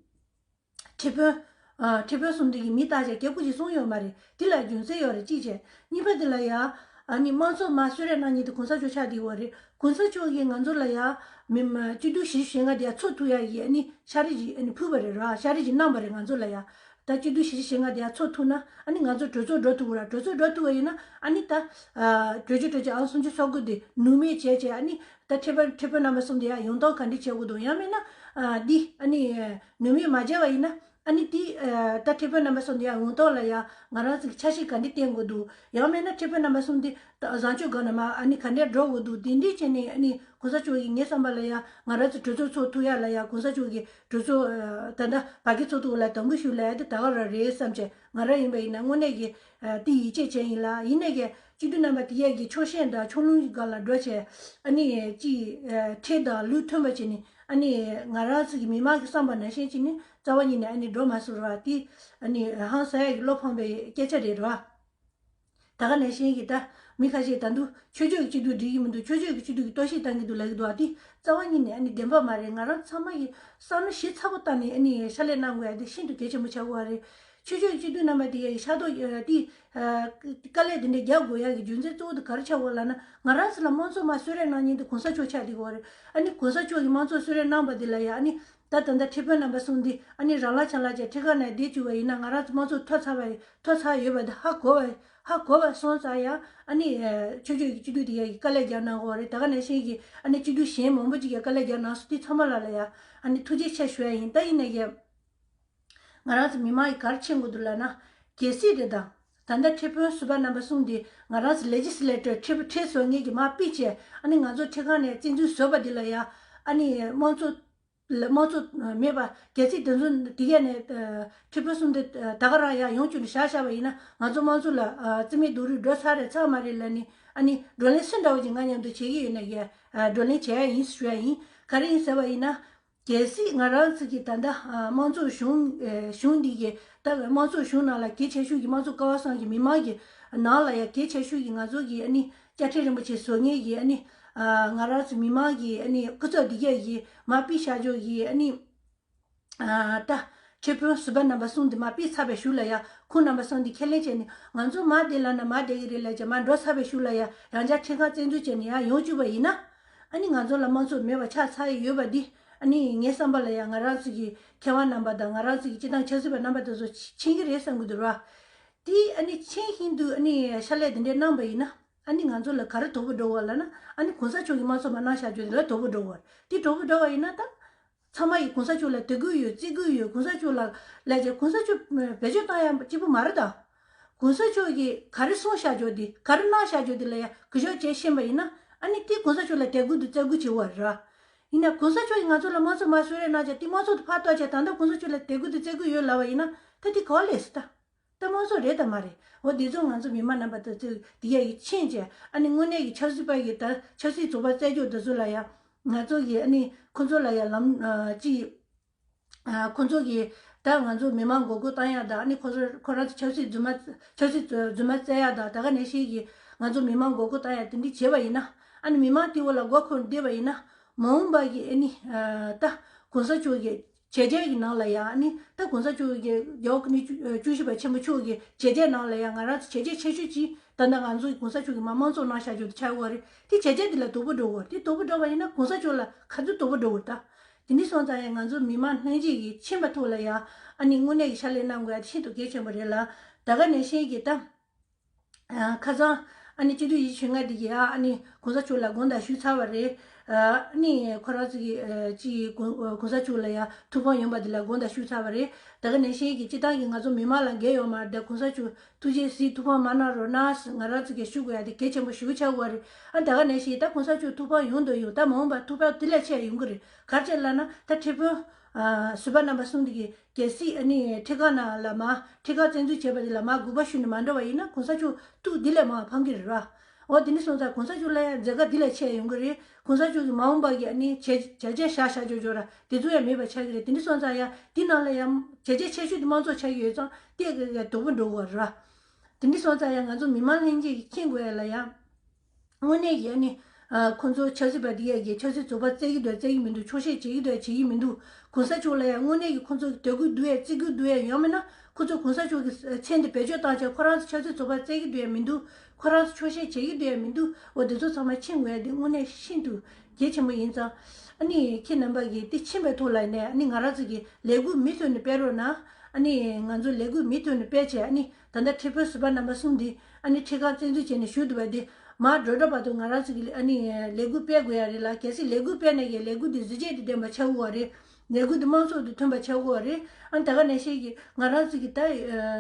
ཁྲི་དཔོན་ཨ་ཁྲི་དཔོན་གསུམ་འདི་གི་མི་བཏགས་བྱས་གལ་དགོས་ཅིག་གསུངས་ཡོད་མ་རེད། འདི་ལ་རྒྱུ་མཚན་ཡོད་རེད། གཅིག་བྱས། གཉིས་པ་འདི་ལ་ཡ་ཨ་ནི་དམངས་གཙོ་མར་གསོལ་རས་གནང་མཁན་དེ་གོང་ས་མཆོག་ཆགས་བསྡད་ཡོད་རེད། གོང་ས་མཆོག་གིས་ང་ཚོ་ལ་ཡ་མི་མ་སྤྱི་འཐུས་བཞི་བཅུ་ཞེ་ལྔ་དེ་ཡ་འཚོགས་ཐུབ་ཡ་གི་ཨ་ནི་ཤ་རིགས་ཅིག་ཨ་ནི་ཕུལ་བ་རེད་ར། ཤ་རིགས་ཅིག་གནང་བ་རེད་ང་ཚོ་ལ་ཡ། ད་སྤྱི་འཐུས་བཞི་བཅུ་ཞེ་ལྔ་དེ་ཡ་འཚོགས་ཐུབ་ན་ཨ་ནི་ང་ཚོ་གྲོས་ཚོགས་འགྲོ་ཐུབ་ཀྱི་རེད། གྲོས་ཚོགས་འགྲོ་ཐུབ་པ་ཡིན་ན་ཨ་ནི་ད་ཨ་གྲོས་ཆོད་གྲོས་ཆོད་ཨང་སུམ་ཅུ་སོ་དགུ་དེ་ནུས་མེད་བྱས་བྱས། ཨ་ནི་ད་ཁྲི་པ་ཁྲི་དཔོན་རྣམ་པ་གསུམ་དེ་ཡ་ཡོང་སྟངས་ག་འདྲས་བྱེད་དགོས་འདུག་ཡང་མིན་ན་ཨ་འདི་ཨ་ནི་ནུས་མེད་མ་བྱས་པ་ཡིན་ན་ཨ་ནི་དེ་ཨ་ད་ཁྲི་དཔོན་རྣམ་པ་གསུམ་དེ་ཡ་ཡོང་སྟངས་ལ་ཡ་ང་རང་ཚོ་གི་འཆར་གཞི་ག་འདྲས་བཏིང་དགོས་འདུག་ཡང་མིན་ན་ཁྲི་དཔོན་རྣམ་པ་གསུམ་དེ་ད་བཟང་སྤྱོད་སྒང་ནས་མར་ཨ་ནི་ག་འདྲས་འགྲོ་དགོས་འདུག་དེ་འདྲས་བྱས་ནས་ཨ་ནི་གོང་ས་མཆོག་གིས་ངའི་བསམ་པ་ལ་ཡ་ང་རང་ཚོ་གྲོས་ཚོགས་ཚོགས་ཐུབ་ཡ་ལ་ཡ་གོང་ས་མཆོག་གིས་གྲོས་ཚོགས་ཨ་ད་ལྟ་བར་བརྒལ་ཚོགས་འདུ་ལ་དམ་འབུལ་ཞུ་ལབ་ཡ་དེ་ད་ག་རང་རེད་བསམ་བྱས། ང་རང་ཡིན་པ་ཡིན་ན་དངོས་གནས་ཀྱི་ཨ་དེ་ཡིད་ཆེས་བྱས་ཡིན་ལ། ཡིན་ནའི་གི་སྤྱི་འཐུས་རྣམ་པ་དེ་ཡས་ཀྱི་ཕྱོགས་ཞེན་དང་ཕྱོགས་ལྷུང་སྒང་ལ་འགྲོ་བྱས་ཨ་ནི་ཅིག་ཨ་ཁྲེལ་དང་ལུགས་མཐུན་པ་བྱས་ནས་ཨ་ནི་ང་རང་ཚོ་གི་མི་མང་གི་བསམ་པ་ནང་བཞིན་བྱས་ནས་རྩ་བ་ཉིད་ནས་ཨ་ནི་འགྲོ་མ་སོང་བ་དེ་ཨ་ནི་ཧང་སང་ཡ་གི་བློ་ཕམ་པའི་སྐད་ཆ་རེད་ར། ད་ག་ནང་བཞིན་གྱི་ད་མི་ཁ་ཤས་ད་དུང་ཆོས་ཕྱོགས་ཀྱི་སྐྱིད་སྡུག་འགྲིག་གི་མི་འདུག་ཆོས་ཕྱོགས་ཀྱི་སྐྱིད་སྡུག་གི་གཏོར་བཤིག་བཏང་གི་འདུག་ལབ་ཀྱི་འདུག་ཨ་དེ་རྩ་བ་ཉིད་ནས་ཨ་ནི་བདེན་པ་མ་རེད། ང་རང་ཚང་མ་གིས་བསམ་བློ་ཞིབ་ཚགས་པོ་བཏང་ནས་ཨ་ནི་ཕྱག་ལས་གནང་དགོས་ཡ་དེ་ཤིན་ཏུ་གལ་ཆེན་པོ་ཆགས་ཀྱི་ཡོད་རེད། ཆོས་ཕྱོགས་ཀྱི་སྐྱིད་སྡུག་རྣམ་པ་དེ་ཡ་ཡི་ཤ་རྡོག་དེ་དཀའ་ལས་དེ་འདྲ་རྒྱག་དགོས་ཡ་གི་རྒྱུ་མཚན་གཙོ་བོ་དེ་ག་རེ་ཆགས་ཀྱི་ཡོད་ལབ་ན། ང་རང་ཚོ་ལ་དམངས་གཙོ་མར་གསོལ་རས་གནང་མཁན་དེ་གོང་ས་མཆོག་ཆགས་བསྡད་ཀྱི་ཡོད་རེད། ཨ་ནི་གོང་ས་མཆོག་གིས་དམངས་གཙོ་གསོལ་རས་གནང་པ་དེ་ལ་ཡ་ཨ་ནི་ད་ད་ལྟ་ཁྲི་དཔོན་རྣམ་པ་གསུམ་འདི་ཨ་ནི་རང་ལ་ཆ་ལ་ཅིག་ཁྲི་ཁ་ནས་བསྡད་བཅུག་པ་ཡིན་ན། ང་རང་ཚོ་དམངས་གཙོ་ཐོབ་ཚར་བ་ཐོབ་ཚར་ཡོད་པ་འདི་ཧ་གོ་བ་ཧ་གོ་བ་སོང་ཙང་ཡང་ཨ་ནི་ཆོས་ཕྱོགས་ཀྱི་སྤྱི་འཐུས་དེ་ཡ་གི་དཀའ་ལས་རྒྱག་གནང་གི་ཡོད་རེད། ད་ག་ནང་བཞིན་གྱི་ཨ་ནི་སྤྱི་འཐུས་གཞན་མང་པོ་ཅིག་གིས་དཀའ་ལས་རྒྱག་གནང་སོང་། དེ་ཚང་མ་ལ་ལ་ཡ་ཨ་ནི་ཐུགས་རྗེ་ཆེ་ཞུ་ཡ་ཡིན། ད་ཡིན་ན་ཡང་ང་རང་ཚོ་མི་མང་གིས་ག་རེ་མཁྱེན་དགོས་འདུག་ལབ་ན། གལ་སྲིད་རེད་ད། ད་ལྟ་ཁྲི་དཔོན་ཟུར་པ་རྣམ་པ་གསུམ་དེ་ང་རང་ཚོ་ལེ་ཇི་སི་ལེ་ཊར་ཁྲི་ཁྲི་བཟོ་མཁན་གྱི་མར་ཕུད་བྱས་ཨ་ནི་ང་ཚོ་ཁྲི་ཁང་ནས་བཙན་འཛུལ་བཟོས་པ་འདི་ལ་ཡ་ཨ་ནི་དམངས་གཙོ་ལ་དམངས་གཙོ་མེད་པ། གལ་སྲིད་དེ་ཚོ་དེ་གས་ནས་ཁྲི་དཔོན་གསུམ་དེ་ད་ག་རང་ཡ་ཡོང་བཅུག་ནས་བཞག་བཞག་པ་ཡིན་ན། ང་ཚོ་དམངས་གཙོ་ལ་རྩིས་མེད་རྡོག་རོལ་འགྲོ་ཚར་རེད། ཚར་མ་རེད་ལབ་ནས་ཨ་ནི་བགྲོ་གླེང་སུ་འདྲ་བོ་ཅིག་ང་མཉམ་དུ་བྱེད་ཀྱི་ཡོད་ན་ཡ་བགྲོ་གླེང་བྱེད་ཡ་ཡིན་ཞུ་ཡ་ཡིན། ག་རེ་ཡིན་ཟེར་བ་ཡིན་ན། གལ་སྲིད་ང་རང་ཚོ་གི་ད་ལྟ་ཨ་དམངས་གཙོ་གཞུང་ཨེ་གཞུང་འདི་གི་ད་དམངས་གཙོ་གཞུང་ནང་ལ་གལ་ཆེ་ཤོས་ཀྱི་དམངས་གཙོ་ཀ་བ་གསུམ་གྱི་མི་མང་གི་ནང་ལ་ཡ་གལ་ཆེ་ཤོས་ཀྱི་ང་ཚོ་གི་ཨ་ནི་དཔྱ་ཁྲལ་རིན་པོ་ཆེ་བཟོ་མཁན་གྱི་ཨ་ནི་ཨ་ང་རང་ཚོ་མི་མང་གི་ཨ་ནི་སྐུ་ཚབ་འདི་གས་ཀྱི་མར་ཕུད་བཞག་ཕྱོགས་ཀྱི་ཨ་ནི་ཨ་ད་ཁྲི་དཔོན་ཟུར་པ་རྣམ་པ་གསུམ་འདི་མར་ཕུད་ཚར་བའི་གཞུག་ལ་ཡ་ཁོང་རྣམ་པ་གསུམ་འདི་ཁས་ལེན་བྱས་ནས་ང་ཚོ་མར་བསྡད་ལབ་ན་མར་བསྡད་ཀྱི་རེད་ལབ་བྱས་མར་འགྲོ་ཚར་བའི་གཞུག་ལ་ཡ་རང་ཅག་ཁྲི་ཁང་བཙན་འཛུལ་བྱས་ནས་ཡར་ཡོང་བཅུག་པ་ཡིན་ན། ཨ་ནི་ང་ཚོ་ལ་དམངས་གཙོ་མེད་པ་ཆགས་ཚར་ཡོད་པ་འདི་ཨ་ནི་ངའི་བསམ་པ་ལ་ཡང་ང་རང་ཚོ་གི་མཁས་དབང་རྣམ་པ་དང་ང་རང་ཚོ་གི་སྤྱི་བཏང་ཆབ་སྲིད་པ་རྣམ་པ་དེ་ཚོ་མཁྱེན་གྱི་རེད་བསམ་གྱི་འདུག་ར། དེ་ཨ་ནི་མཁྱེན་བཞིན་དུ་ཨ་ནི་ཕྱག་ལས་དེ་འདྲས་གནང་པ་ཡིན་ན་ཨ་ནི་ང་ཚོ་ལ་ག་རེ་དོ་ཕོག་འགྲོ་བ་ལབ་ན། ཨ་ནི་གོང་ས་མཆོག་གིས་དམངས་གཙོ་མར་གནང་བཞག་རྒྱུ་དེ་ལ་དོ་ཕོག་འགྲོ་བ་རེད། དེ་དོ་ཕོག་འགྲོ་བ་ཡིན་ན་ད། ཚང་མ་ཡིས་གོང་ས་མཆོག་ལ་དད་གུས་ཡོད་བརྩི་གུས་ཡོད། གོང་ས་མཆོག་ལ་ལས་བྱས་གོང་ས་མཆོག་བེད་སྤྱོད་བཏང་ཡ་གཅིག་པུ་མ་རེད་ད། གོང་ས་མཆོག་གིས་ག་རེ་གསུངས་བཞག་རྒྱུ་དེ་ག་རེ་གནང་བཞག་རྒྱུ་དེ་ལ་ཡ་གུས་ཞབས་བྱས་ཤེས་པ་ཡིན་ན། ཨ་ནི་དེ་གོང་ས་མཆོག་ལ་དད་གུས་དང་བརྩི་གུས་བྱེད་དགོས་རེད། ཡིན་ན་གོང་ས་མཆོག་གིས་ང་ཚོ་ལ་དམངས་གཙོ་མར་གསོལ་རས་གནང་བྱས་དེ་དམངས་གཙོ་དེ་ཕར་གཏོར་བྱས་ད་ལྟ་གོང་ས་མཆོག་ལ་དད་གུས་དང་བརྩི་གུས་ཡོད་ལབ་པ་ཡིན་ན་ད་དེ་ག་པར་སླེབས་སོང་ད། ད་དམངས་གཙོ་རེད་དམ་མ་རེད། འོ་དེ་ཚོ་ང་ཚོ་མི་མང་རྣམ་པ་ཚོ་དེ་ཡ་ཡིས་མཁྱེན་བྱས་ཨ་ནི་དངོས་གནས་ཀྱི་ཆབ་སྲིད་པ་ཡི་ད་ཆབ་སྲིད་ཚོགས་པ་རྩ་རྒྱུག་དེ་ཚོ་ལ་ཡ་ང་ཚོ་གི་ཨ་ནི་ཁོ་ཚོ་ལ་ཡ་ལམ་ཅི་ཨ་ཁོ་ཚོ་གི་ད་ང་ཚོ་མི་མང་མགོ་སྐོར་བཏང་ཡ་དང་ཨ་ནི་ཁོ་ཚོ་ཁོ་རང་ཚོ་ཆབ་སྲིད་རྫུན་མ་ཆབ་སྲིད་རྫུན་མ་བཙལ་ཡ་དང་ད་ག་ནང་བཞིན་གྱི་ང་ཚོ་མི་མང་མགོ་སྐོར་བཏང་ཡ་དེ་འདྲ་བྱས་པ་ཡིན་ན། ཨ་ནི་མི་མང་དེ་བོ་ལ་མགོ་འཁོར་བསྡད་པ་ཡིན་ན། མ་འོངས་པ་གི་ཨ་ནི་ཨ་ད་གོང་ས་མཆོག་གི་བྱས་རྗེས་ཀྱི་ནང་ལ་ཡ་ཨ་ནི་ད་གོང་ས་མཆོག་གི་རྒྱལ་བ་སྐུ་ཕྲེང་བཅུ་བཅུ་བཞི་པ་ཆེན་པོ་མཆོག་གི་བྱས་རྗེས་ནང་ལ་ཡ་ང་རང་ཚོ་བྱས་རྗེས་ཆེ་ཤོས་ཅིག་ད་ལྟ་ང་ཚོ་གོང་ས་མཆོག་གི་མར་དམངས་གཙོ་གནང་བཞག་རྒྱུ་དེ་ཆགས་ཡོད་རེད། དེ་བྱས་རྗེས་དེ་ལ་དོ་ཕོག་འགྲོ་གི་ཡོད་རེད། དེ་དོ་ཕོག་འགྲོ་བ་ཡིན་ན་གོང་ས་མཆོག་ལ་ག་ཚོད་དོ་ཕོག་འགྲོ་གི་ཡོད་རེད་ད། དེ་འདྲ་སོང་ཙང་ཡ་ང་ཚོ་མི་མང་ལྷན་རྒྱས་ཀྱིས་མཁྱེན་པའི་ཐོག་ལ་ཡ་ཨ་ནི་དངོས་གནས་ཀྱི་ཕྱག་ལས་གནང་དགོས་ཡ་དེ་ཤིན་ཏུ་གལ་ཆེན་པོ་རེད་ལ། ད་ག་ནང་བཞིན་གྱི་ད། ཨ་ཁ་སང་ཨ་ནི་སྤྱི་འཐུས་ཡིད་ཆེས་ང་འདི་གི་ཨ་ནི་གོང་ས་མཆོག་ལ་དགོངས་དག་ཞུས་ཚར་བ་རེད། ཨ་ནི་ཁོ་རང་ཚོ་གི་ཨ་ཅི་གོང་གོང་ས་མཆོག་ལ་ཡ་ཐུགས་ཕམ་ཡོང་པ་འདི་ལ་དགོངས་དག་ཞུས་ཚར་བ་རེད། ད་ག་ནང་བཞིན་གྱི་སྤྱི་བཏང་གི་ང་ཚོ་མི་མང་ལ་འགན་ཡོད་མ་རེད། ད་གོང་ས་མཆོག་ཐུགས་རྗེ་གཟིགས་ཐུགས་ཕམ་མ་གནང་རོགས་གནང་ང་རང་ཚོ་གི་ཞུ་དགོས་ཡ་དེ་གལ་ཆེན་པོ་ཞེ་པོ་ཆགས་ཀྱི་ཡོད་རེད། ཨ་ད་ག་ནང་བཞིན་ད་གོང་ས་མཆོག་ཐུགས་ཕམ་ཡོང་དང་ཡོང་ད་མ་འོངས་པ་ཐུགས་ཕམ་དེ་ལས་ཆེ་ཡོང་གི་རེད། ག་རེ་བྱས་ལབ་ན་ད་ཁྲི་དཔོན་ཨ་ཟུར་པ་རྣམ་པ་གསུམ་འདི་གི་གལ་སྲིད་ཨ་ནི་ཁྲི་ཁང་ནང་ལ་མར་ཁྲི་ཁང་བཙན་འཛུལ་བྱས་པ་དེ་ལ་མར་སྒུག་པ་ཞུས་ནས་མ་འགྲོ་བ་ཡིན་ན་གོང་ས་མཆོག་ཐུགས་འདི་ལས་མར་ཕམ་གྱི་རེད་ར། འོ་དེ་འདྲ་སོང་ཙང་གོང་ས་མཆོག་ལ་ཡང་མཛད་དཀའ་འདི་ལས་ཆེ་ཡོང་གི་རེད། གོང་ས་མཆོག་གི་མ་འོངས་པ་གི་ཨ་ནི་བྱས་བྱས་རྗེས་བཞག་བཞག་ཆོག་ཆོག་ར་དེ་ཚོ་ཡང་མེད་པ་ཆགས་ཀྱི་རེད། དེ་འདྲ་སོང་ཙང་ཡང་འདི་ནང་ལ་ཡང་བྱས་རྗེས་ཆེ་ཤོས་དེ་དམངས་གཙོ་ཆགས་ཀྱི་ཡོད་ཙང་དེ་གི་གི་དོ་ཕོག་འགྲོ་གི་རེད་ར། དེ་འདྲ་སོང་ཙང་ཡང་ང་ཚོ་མི་མང་ལྷན་རྒྱས་ཀྱིས་མཁྱེན་དགོས་ཡ་ལ་ཡང་། དངོས་གནས་ཀྱི་ཨ་ནི། ཨ་ཁོང་ཚོ་ཆབ་སྲིད་པ་འདི་ཡ་གི་ཆབ་སྲིད་ཚོགས་པ་བཙལ་གྱི་འདུག་བཙལ་གྱི་མི་འདུག་ཆོག་ཤེས་བྱེད་ཀྱི་འདུག་བྱེད་ཀྱི་མི་འདུག་གོང་ས་མཆོག་ལ་ཡ་དངོས་གནས་ཀྱི་ཁོང་ཚོ་གི་དད་གུས་འདུག་ཡ་བརྩི་གུས་འདུག་ཡ་ཡོད་མེད་ན་ཁོང་ཚོ་གོང་ས་མཆོག་གི་མཚན་དེ་བེད་སྤྱོད་བཏང་བྱས་ཁོ་རང་ཚོ་ཆབ་སྲིད་ཚོགས་པ་བཙལ་གྱི་འདུག་ཡ་མི་འདུག་ཁོ་རང་ཚོ་ཆོག་ཤེས་བྱེད་ཀྱི་འདུག་ཡ་མི་འདུག་འོ་དེ་ཚོ་ཚང་མ་མཁྱེན་དགོས་ཡ་དེ་དངོས་གནས་ཤིན་ཏུ་གལ་ཆེན་པོ་ཡིན་ཙང་། ཨ་ནི་ཁྱེད་རྣམ་པ་གིས་དེ་མཁྱེན་པའི་ཐོག་ལ་ནས་ཨ་ནི་ང་རང་ཚོ་གི་ལས་འགུལ་མུ་མཐུད་ནས་སྤེལ་རོགས་གནང་། ཨ་ནི་ང་ཚོ་ལས་འགུལ་མུ་མཐུད་ནས་སྤེལ་བྱས་ཨ་ནི་ད་ལྟ་ཁྲི་དཔོན་ཟུར་པ་རྣམ་པ་གསུམ་འདི་ཨ་ནི་ཁྲི་ཁང་བཙན་འཛུལ་བྱས་ནས་བཞུགས་འདུག་པ་འདི་མར་འགྲོ་འགྲོ་བར་དུ་ང་རང་ཚོ་གི་ཨ་ནི་ལས་འགུལ་སྤེལ་དགོས་ཡ་རེད་ལ། གལ་སྲིད་ལས་འགུལ་སྤེལ་ན་ཡང་ལས་འགུལ་འདི་གཟི་བརྗིད་དང་ལྡན་པ་ཆགས་དགོས་པ་རེད། ལས་འགུལ་འདི་དམངས་གཙོ་དང་མཐུན་པ་ཆགས་དགོས་པ་རེད། ཨ་ནི་ད་ག་ནང་བཞིན་གྱི་ང་རང་ཚོ་གི་ད་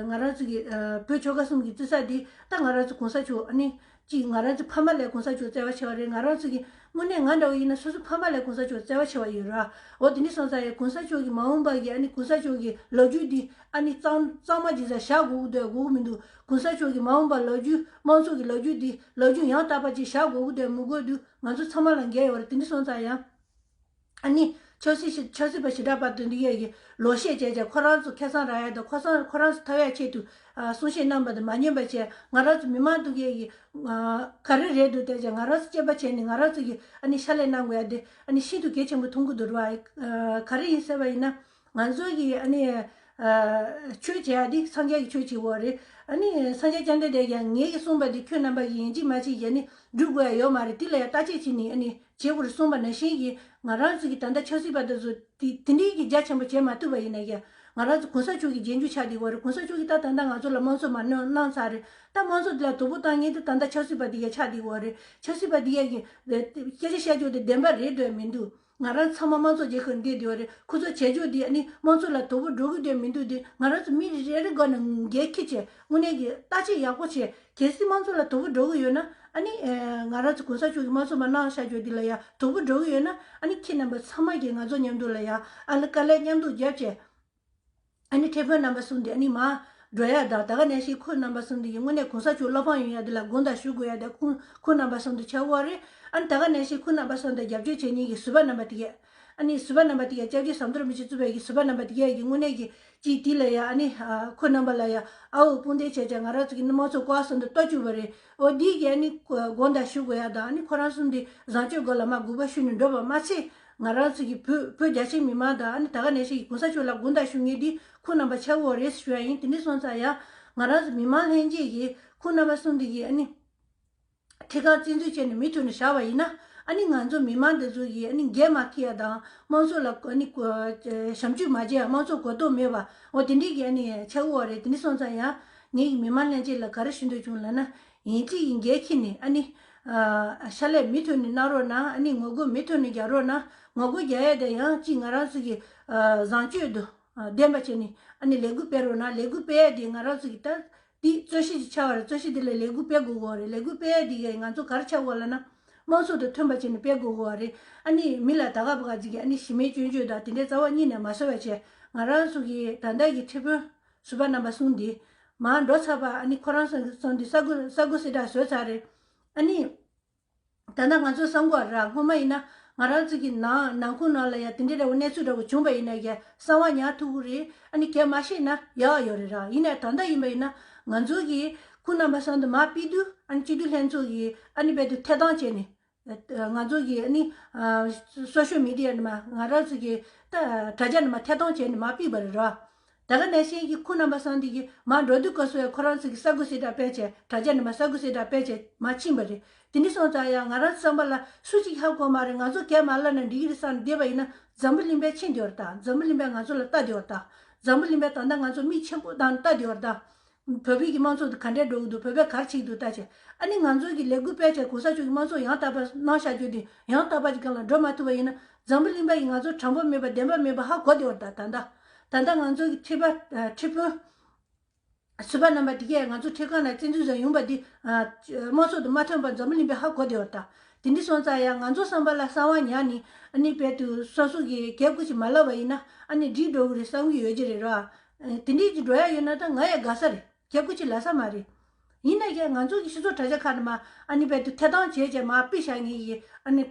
ང་རང་ཚོ་གི་བོད་ཆོལ་ཁ་གསུམ་གྱི་བཙན་ས་འདི་ད་ང་རང་ཚོ་གོང་ས་མཆོག་ཨ་ནི། གཅིག་ང་རང་ཚོ་ཕ་མ་ལས་གོང་ས་མཆོག་བརྩེ་བ་ཆེ་བ་རེད། ང་རང་ཚོ་གི་དངོས་གནས་ང་འདྲ་བོ་ཡིན་ན་སོ་སོ་ཕ་མ་ལས་གོང་ས་མཆོག་བརྩེ་བ་ཆེ་བ་ཡོད་ར། འོ་དེ་འདྲ་སོང་ཙང་ཡང་གོང་ས་མཆོག་གི་མ་འོངས་པ་གི་ཨ་ནི་གོང་ས་མཆོག་གི་ལོ་རྒྱུས་འདི་ཨ་ནི་གཙང་གཙང་མ་ཅིག་ས་བཞག་དགོས་ཀྱི་འདུག་དགོས་ཀྱི་མི་འདུག་གོང་ས་མཆོག་གི་མ་འོངས་པ་ལོ་རྒྱུས་དམངས་གཙོ་གི་ལོ་རྒྱུས་འདི་ལོ་རྒྱུས་ཡང་དག་པ་ཅིག་བཞག་དགོས་ཀྱི་འདུག་མི་དགོས་འདུག་ང་ཚོ་ཚང་མ་ལ་འགན་ཡོད་རེད། དེ་འདྲ་སོང་ཙང་ཡང་། ཨ་ནི། ཆབ་སྲིད་ཞི་ཆབ་སྲིད་པ་ཞེ་དྲག་པ་དེ་འདི་ཡས་ཀྱི་ལོ་ཤས་བྱས་བྱས་ཁོ་རང་ཚོ་ཁེ་བཟང་རག་ཡ་དང་ཁོ་སང་ཁོ་རང་ཚོ་ཐོབ་ཡ་ཆེད་དུ་ཨ་གསུང་བཤད་གནང་པ་དེ་མ་ཉན་པ་བྱས། ང་རང་ཚོ་མི་མང་དུ་ཡས་ཀྱི་ཨ་ག་རེ་རེད་འདུག་བལྟས་བྱས་ང་རང་ཚོ་དཔྱད་པ་བྱས་ནས་ང་རང་ཚོ་གི་ཨ་ནི་ཕྱག་ལས་གནང་དགོས་ཡ་དེ་ཨ་ནི་ཤིན་ཏུ་གལ་ཆེན་པོ་མཐོང་གི་འདུག་ར། ཨ་ག་རེ་ཡིན་ཟེར་བ་ཡིན་ན། ང་ཚོ་གི་ཨ་ནི་ཨ་ཆོས་བྱེད་ཡ་འདི་སངས་རྒྱས་ཀྱི་ཆོས་བྱེད་དགོས་རེད། ཨ་ནི་སངས་རྒྱས་བཅོམ་ལྡན་འདས་ཀྱང་ངེད་ཀྱིས་གསུངས་པ་འདི་ཁྱོད་རྣམ་པ་གིས་ཡིན་གཅིག་མ་གཅིག་ཡ་ནི་སྒྲུབ་དགོས་ཡ་ཡོད་མ་རེད། འདི་ལ་ཡ་བརྟག་དཔྱད་བྱས་ནས་ཨ་ནི་བྱེད་དགོས་རེད་གསུངས་པ་ནང་བཞིན་གྱི་ང་རང་ཚོ་གི་ད་ལྟ་ཆབ་སྲིད་པ་དེ་ཚོ་དེ་དེ་འདྲའི་གི་རྒྱ་ཆེན་པོ་བྱེད་མ་ཐུབ་པ་ཡིན་ན་ཡ་ང་རང་ཚོ་གོང་ས་མཆོག་གི་རྗེས་འཇུག་ཆགས་བསྡད་ཡོད་རེད། གོང་ས་མཆོག་གིས་ད་ད་ལྟ་ང་ཚོ་ལ་དམངས་གཙོ་མ་གནང་གནང་ཚར་རེད། ད་དམངས་གཙོ་འདི་ལ་དོ་ཕོག་བཏང་མཁན་དེ་ད་ལྟ་ཆབ་སྲིད་པ་དེ་ཡ་ཆགས་བསྡད་ཡོད་རེད། ཆབ་སྲིད་པ་དེ་ཡ་གི་སྐད་ཆ་བཤད་རྒྱུ་དེ་བདེན་པ་རེད་འདོད་མི་འདུག་ང་རང་ཚང་མ་དམངས་གཙོ་རྒྱལ་ཁབ་འདི་འདི་བ་རེད། ཁོ་ཚོ་བྱེད་ཕྱོགས་འདི་ཨ་ནི་དམངས་གཙོ་ལ་དོ་ཕོག་འགྲོ་གི་འདོད་མི་འདུག་འདི་ང་རང་ཚོ་མི་རེ་རེ་སྒོ་ནས་འགན་འཁྱེར་བྱས་དངོས་གནས་ཀྱི་བརྟག་དཔྱད་ཡག་པོ་བྱས། གལ་སྲིད་དམངས་གཙོ་ལ་དོ་ཕོག་འགྲོ་གི་ཡོད་ན་ཨ་ནི་ང་རང་ཚོ་གོང་ས་མཆོག་གི་དམངས་གཙོ་མ་གནང་བཞག་རྒྱུ་འདི་ལ་ཡ་དོ་ཕོག་འགྲོ་གི་ཡོད་ན་ཨ་ནི་ཁྱེད་རྣམ་པ་ཚང་མ་གིས་ང་ཚོ་མཉམ་དུ་ལ་ཡ་ཨ་ནི་དཀའ་ལས་མཉམ་དུ་རྒྱབ་བྱས། ཨ་ནི་ཁྲི་དཔོན་རྣམ་པ་གསུམ་དེ་ཨ་ནི་མར་འགྲོ་ཡ་དང་། ད་ག་ནང་བཞིན་ཁོང་རྣམ་པ་གསུམ་དེ་ཡིས་དངོས་གནས་གོང་ས་མཆོག་བློ་ཕམ་ཡོང་ཡ་དེ་ལ་དགོངས་དག་ཞུ་དགོས་ཡ་དེ། ཁོང་ཁོང་རྣམ་པ་གསུམ་དེ་ཆགས་ཡོད་རེད། ཨ་ནི་ད་ག་ནང་བཞིན་ཁོང་རྣམ་པ་གསུམ་དེ་རྒྱབ་སྐྱོར་བྱེད་མཁན་གྱི་ཟུར་པ་རྣམ་པ་དེ་གས། ཨ་ནི་ཟུར་པ་རྣམ་པ་དེ་གས་སྐྱབས་རྗེ་ཟམ་གདོང་རིན་པོ་ཆེ་གཙོས་པའི་གི་ཟུར་པ་རྣམ་པ་དེ་གས་ཀྱིས་དངོས་གནས་ཀྱི་ཅིག་དེ་ལ་ཡ་ཨ་ནི་ཁོང་རྣམ་པ་ལ་ཡ་ཨ་འོ་དཔུང་སྡེ་བྱས་བྱས་ང་རང་ཚོ་གི་དམངས་གཙོ་བཀག་སོང་དུ་གཏོར་བཅུག་པ་རེད། འོ་འདི་གས་ཨ་ནི་དགོངས་དག་ཞུ་དགོས་ཡ་དང་། ཨ་ནི་ཁོ་རང་གསུམ་དེ་བཟང་སྤྱོད་སྒང་ལ་མར་དགོངས་པ་ཞུས་ནས་འགྲོ་བ་མ་ཚད། ང་རང་ཚོ་གི་བོད་བོད་རྒྱ་ཆེའི་མི་མང་དང་ཨ་ནི་ད་ག་ནང་བཞིན་གྱི་གོང་ས་མཆོག་ལ་དགོངས་དག་ཞུ་མཁན་འདི་ཁོང་རྣམ་པ་ཆགས་ཡོད་རེད་ཞུ་ཡ་ཡིན། དེ་འདྲ་སོང་ཙང་ཡང་ང་རང་ཚོ་མི་མང་ལྷན་རྒྱས་ཀྱིས་ཁོང་རྣམ་པ་གསུམ་འདི་གི་ཨ་ནི་ཁྲི་ཁང་བཙན་འཛུལ་བྱས་ནས་མུ་མཐུད་ནས་བཞག་པ་ཡིན་ན་ཨ་ནི་ང་ཚོ་མི་མང་འདི་ཚོ་གིས་ཨ་ནི་འགན་མ་འཁྱེར་ཡ་དང་དམངས་གཙོ་ལ་ཨ་ནི་གོ་ཞབས་ཞུ་མ་བྱས་ཡ་དམངས་གཙོ་གོ་རྟོགས་མེད་པ་འོ་དེ་འདྲའི་གི་ཨ་ནི་ཆགས་ཡོད་རེད། དེ་འདྲ་སོང་ཙང་ཡང་ངེད་ཀྱི་མི་མང་ལྷན་རྒྱས་ལ་ག་རེ་ཞུ་འདོད་བྱུང་ལབ་ན། ཡིན་གཅིག་ཡིན་འགན་འཁྱེར་ནས་ཨ་ནི་ཨ་ཕྱག་ལས་མུ་མཐུད་ནས་གནང་རོགས་གནང་། ཨ་ནི་ངོ་རྒོལ་མུ་མཐུད་ནས་རྒྱག་རོགས་གནང་། ངོ་རྒོལ་རྒྱག་ཡས་དེ་ཡང་གཅིག་ང་རང་ཚོ་གི་ཨ་བཟང་སྤྱོད་དུ་ཨ་ལྡན་པ་བྱས་ནས་ཨ་ནི་ལས་འགུལ་སྤེལ་རོགས་གནང་། ལས་འགུལ་སྤེལ་ཡས་དེ་ང་རང་ཚོ་གི་ད་དེ་རྩོད་གཞི་ཅིག་ཆགས་པ་རེད། རྩོད་གཞི་དེ་ལ་ལས་འགུལ་སྤེལ་དགོས་ཀྱི་ཡོད་རེད། ལས་འགུལ་སྤེལ་ཡས་དེ་གས་ང་ཚོ་ག་རེ་ཆགས་ཀྱི་ཡོད་ལབ་ན་དམངས་གཙོ་དང་མཐུན་པ་བྱས་ནས་སྤེལ་དགོས་ཀྱི་ཡོད་རེད། ཨ་ནི་མི་ལ་ད་ག་བ་ག་ཅིག་གིས་ཨ་ནི་གཞི་མེད་སྐྱོན་བརྗོད་དང་དེ་འདྲའི་རྩ་བ་ཉིད་ནས་མ་བཟོ་བ་བྱས། ང་རང་ཚོ་གི་ད་ལྟ་གི་ཁྲི་དཔོན་ཟུར་པ་རྣམ་པ་གསུམ་འདི་མར་འགྲོ་ཚར་བ་ཨ་ནི་ཁོ་རང་ཚོ་གི་ཚོགས་འདུ་ས་གོ་ས་གོ་གསལ་བསྒྲགས་བཟོས་ཚར་རེད། ཨ་ནི་ད་ལྟ་ང་ཚོ་གསར་འགོད་ར་སྔོན་མ་ཡིན་ན་ང་རང་ཚོ་གི་ནང་ནང་ཁུལ་ནང་ལ་ཡ་དེ་འདྲའི་འདྲ་བོ་གནས་ཚུལ་འདྲ་བོ་བྱུང་བ་ཡིན་ན་ཡ་གསང་བ་ཉར་ཐུབ་ཀྱི་རེད། ཨ་ནི་གས་མ་ཤེས་ན་ཡག་ཡོད་རེད་ར། ཡིན་ནའི་ད་ལྟ་ཡིན་པ་ཡིན་ན་ང་ཚོ་གི་ཁོང་རྣམ་པ་གསུམ་དུ་མར་ཕུད་དུས་ཨ་ནི་སྤྱི་འཐུས་ལྷན་ཚོགས་ཀྱིས་ཨ་ནི་རྦད་དེ་ཐད་གཏོང་བྱས་ནས། ང་ཚོ་གི་ཨ་ནི་ཨ་སོ་ཤལ་མི་ཌི་ཡ་ནས་མར་ང་རང་ཚོ་གི་ད་དྲ་རྒྱ་ནས་མར་ཐད་གཏོང་བྱས་ནས་མར་ཕུད་པ་རེད་ར། ད་ག་ནང་བཞིན་གྱི་ཁོང་རྣམ་པ་གསུམ་འདི་གི་མར་འགྲོ་དུས་སྐབས་སུ་ཡང་ཁོ་རང་ཚོ་གི་ས་གོ་གསལ་བསྒྲགས་སྤེལ་བྱས། དྲ་རྒྱ་ནས་མར་ས་གོ་གསལ་བསྒྲགས་སྤེལ་བྱས་མར་ཕྱིན་པ་རེད། དེ་འདྲ་སོང་ཙང་ཡང་ང་རང་ཚོ་བསམ་པ་ལ་སུ་གཅིག་ཧ་གོ་མ་རེད། ང་ཚོ་གས་མ་ལབ་ན་འགྲིག་གི་རེད་བསམ་བསྡད་པ་ཡིན་ན་འཛམ་བུ་གླིང་པས་མཁྱེན་བསྡད་ཡོད་རེད་ད། འཛམ་བུ་གླིང་པས་ང་ཚོ་ལ་ལྟ་བསྡད་ཡོད་རེད་ད། འཛམ་བུ་གླིང་པས་ད་ལྟ་ང་ཚོ་མིག་ཆེན་པོ་བཏང་ལྟ་བསྡད་ཡོད་རེད་ད། བོད་པའི་གི་དམངས་གཙོ་དེ་ག་འདྲས་འགྲོ་གི་འདུག་བོད་པས་ག་རེ་བྱེད་ཀྱི་འདུག་ལྟ་བྱས། ཨ་ནི་ང་ཚོ་གི་ལས་འགུལ་སྤེལ་བྱས་གོང་ས་མཆོག་གི་དམངས་གཙོ་ཡང་དག་པ་གནང་བཞག་རྒྱུ་དེ་ཡང་དག་པ་གི་སྒང་ལ་འགྲོ་མ་ཐུབ་པ་ཡིན་ན་འཛམ་བུ་གླིང་པ་ཡིས་ང་ཚོ་དྲང་པོ་མེད་པ་བདེན་པ་མེད་པ་ཧ་གོ་བསྡད་ཡོད་རེད་ད། ད་ལྟ་ད་ལྟ་ང་ཚོ་གི་ཁྲི་པ་ཁྲི་དཔོན་ཟུར་པ་རྣམ་པ་དེ་གས་ང་ཚོ་ཁྲི་ཁང་ནས་བཙན་འཛུལ་བཟོ་ཡོང་པ་འདི་དམངས་གཙོ་དང་མ་མཐུན་པ་འཛམ་བུ་གླིང་པས་ཧ་གོ་བསྡད་ཡོད་རེད་ད། དེ་འདྲ་སོང་ཙང་ཡང་ང་ཚོ་བསམ་པ་ལ་གསང་བ་ཉར་ནས་ཨ་ནི་རྦད་དེ་སོ་སོ་གི་གས་སྐུ་ཅིག་མ་ལབ་པ་ཡིན་ན་ཨ་ནི་འགྲིག་འགྲོ་གི་རེད་བསམ་གི་ཡོད་ཀྱི་རེད་ར། དེ་འདྲའི་ཅིག་འགྲོ་ཡ་ཡོད་ན་ད་ང་ཡང་དགའ་ས་རེད། གས་སྐུ་ཅིག་ལབ་ས་མ་རེད། ཡིན་ན་ཡང་ང་ཚོ་གི་སྤྱི་ཚོགས་དྲ་རྒྱ་ཁག་ནས་མར་ཨ་ནི་རྦད་དེ་ཐད་གཏོང་བྱས་བྱས་མར་ཕུད་བཞག་མཁན་གྱི་ཨ་ནི་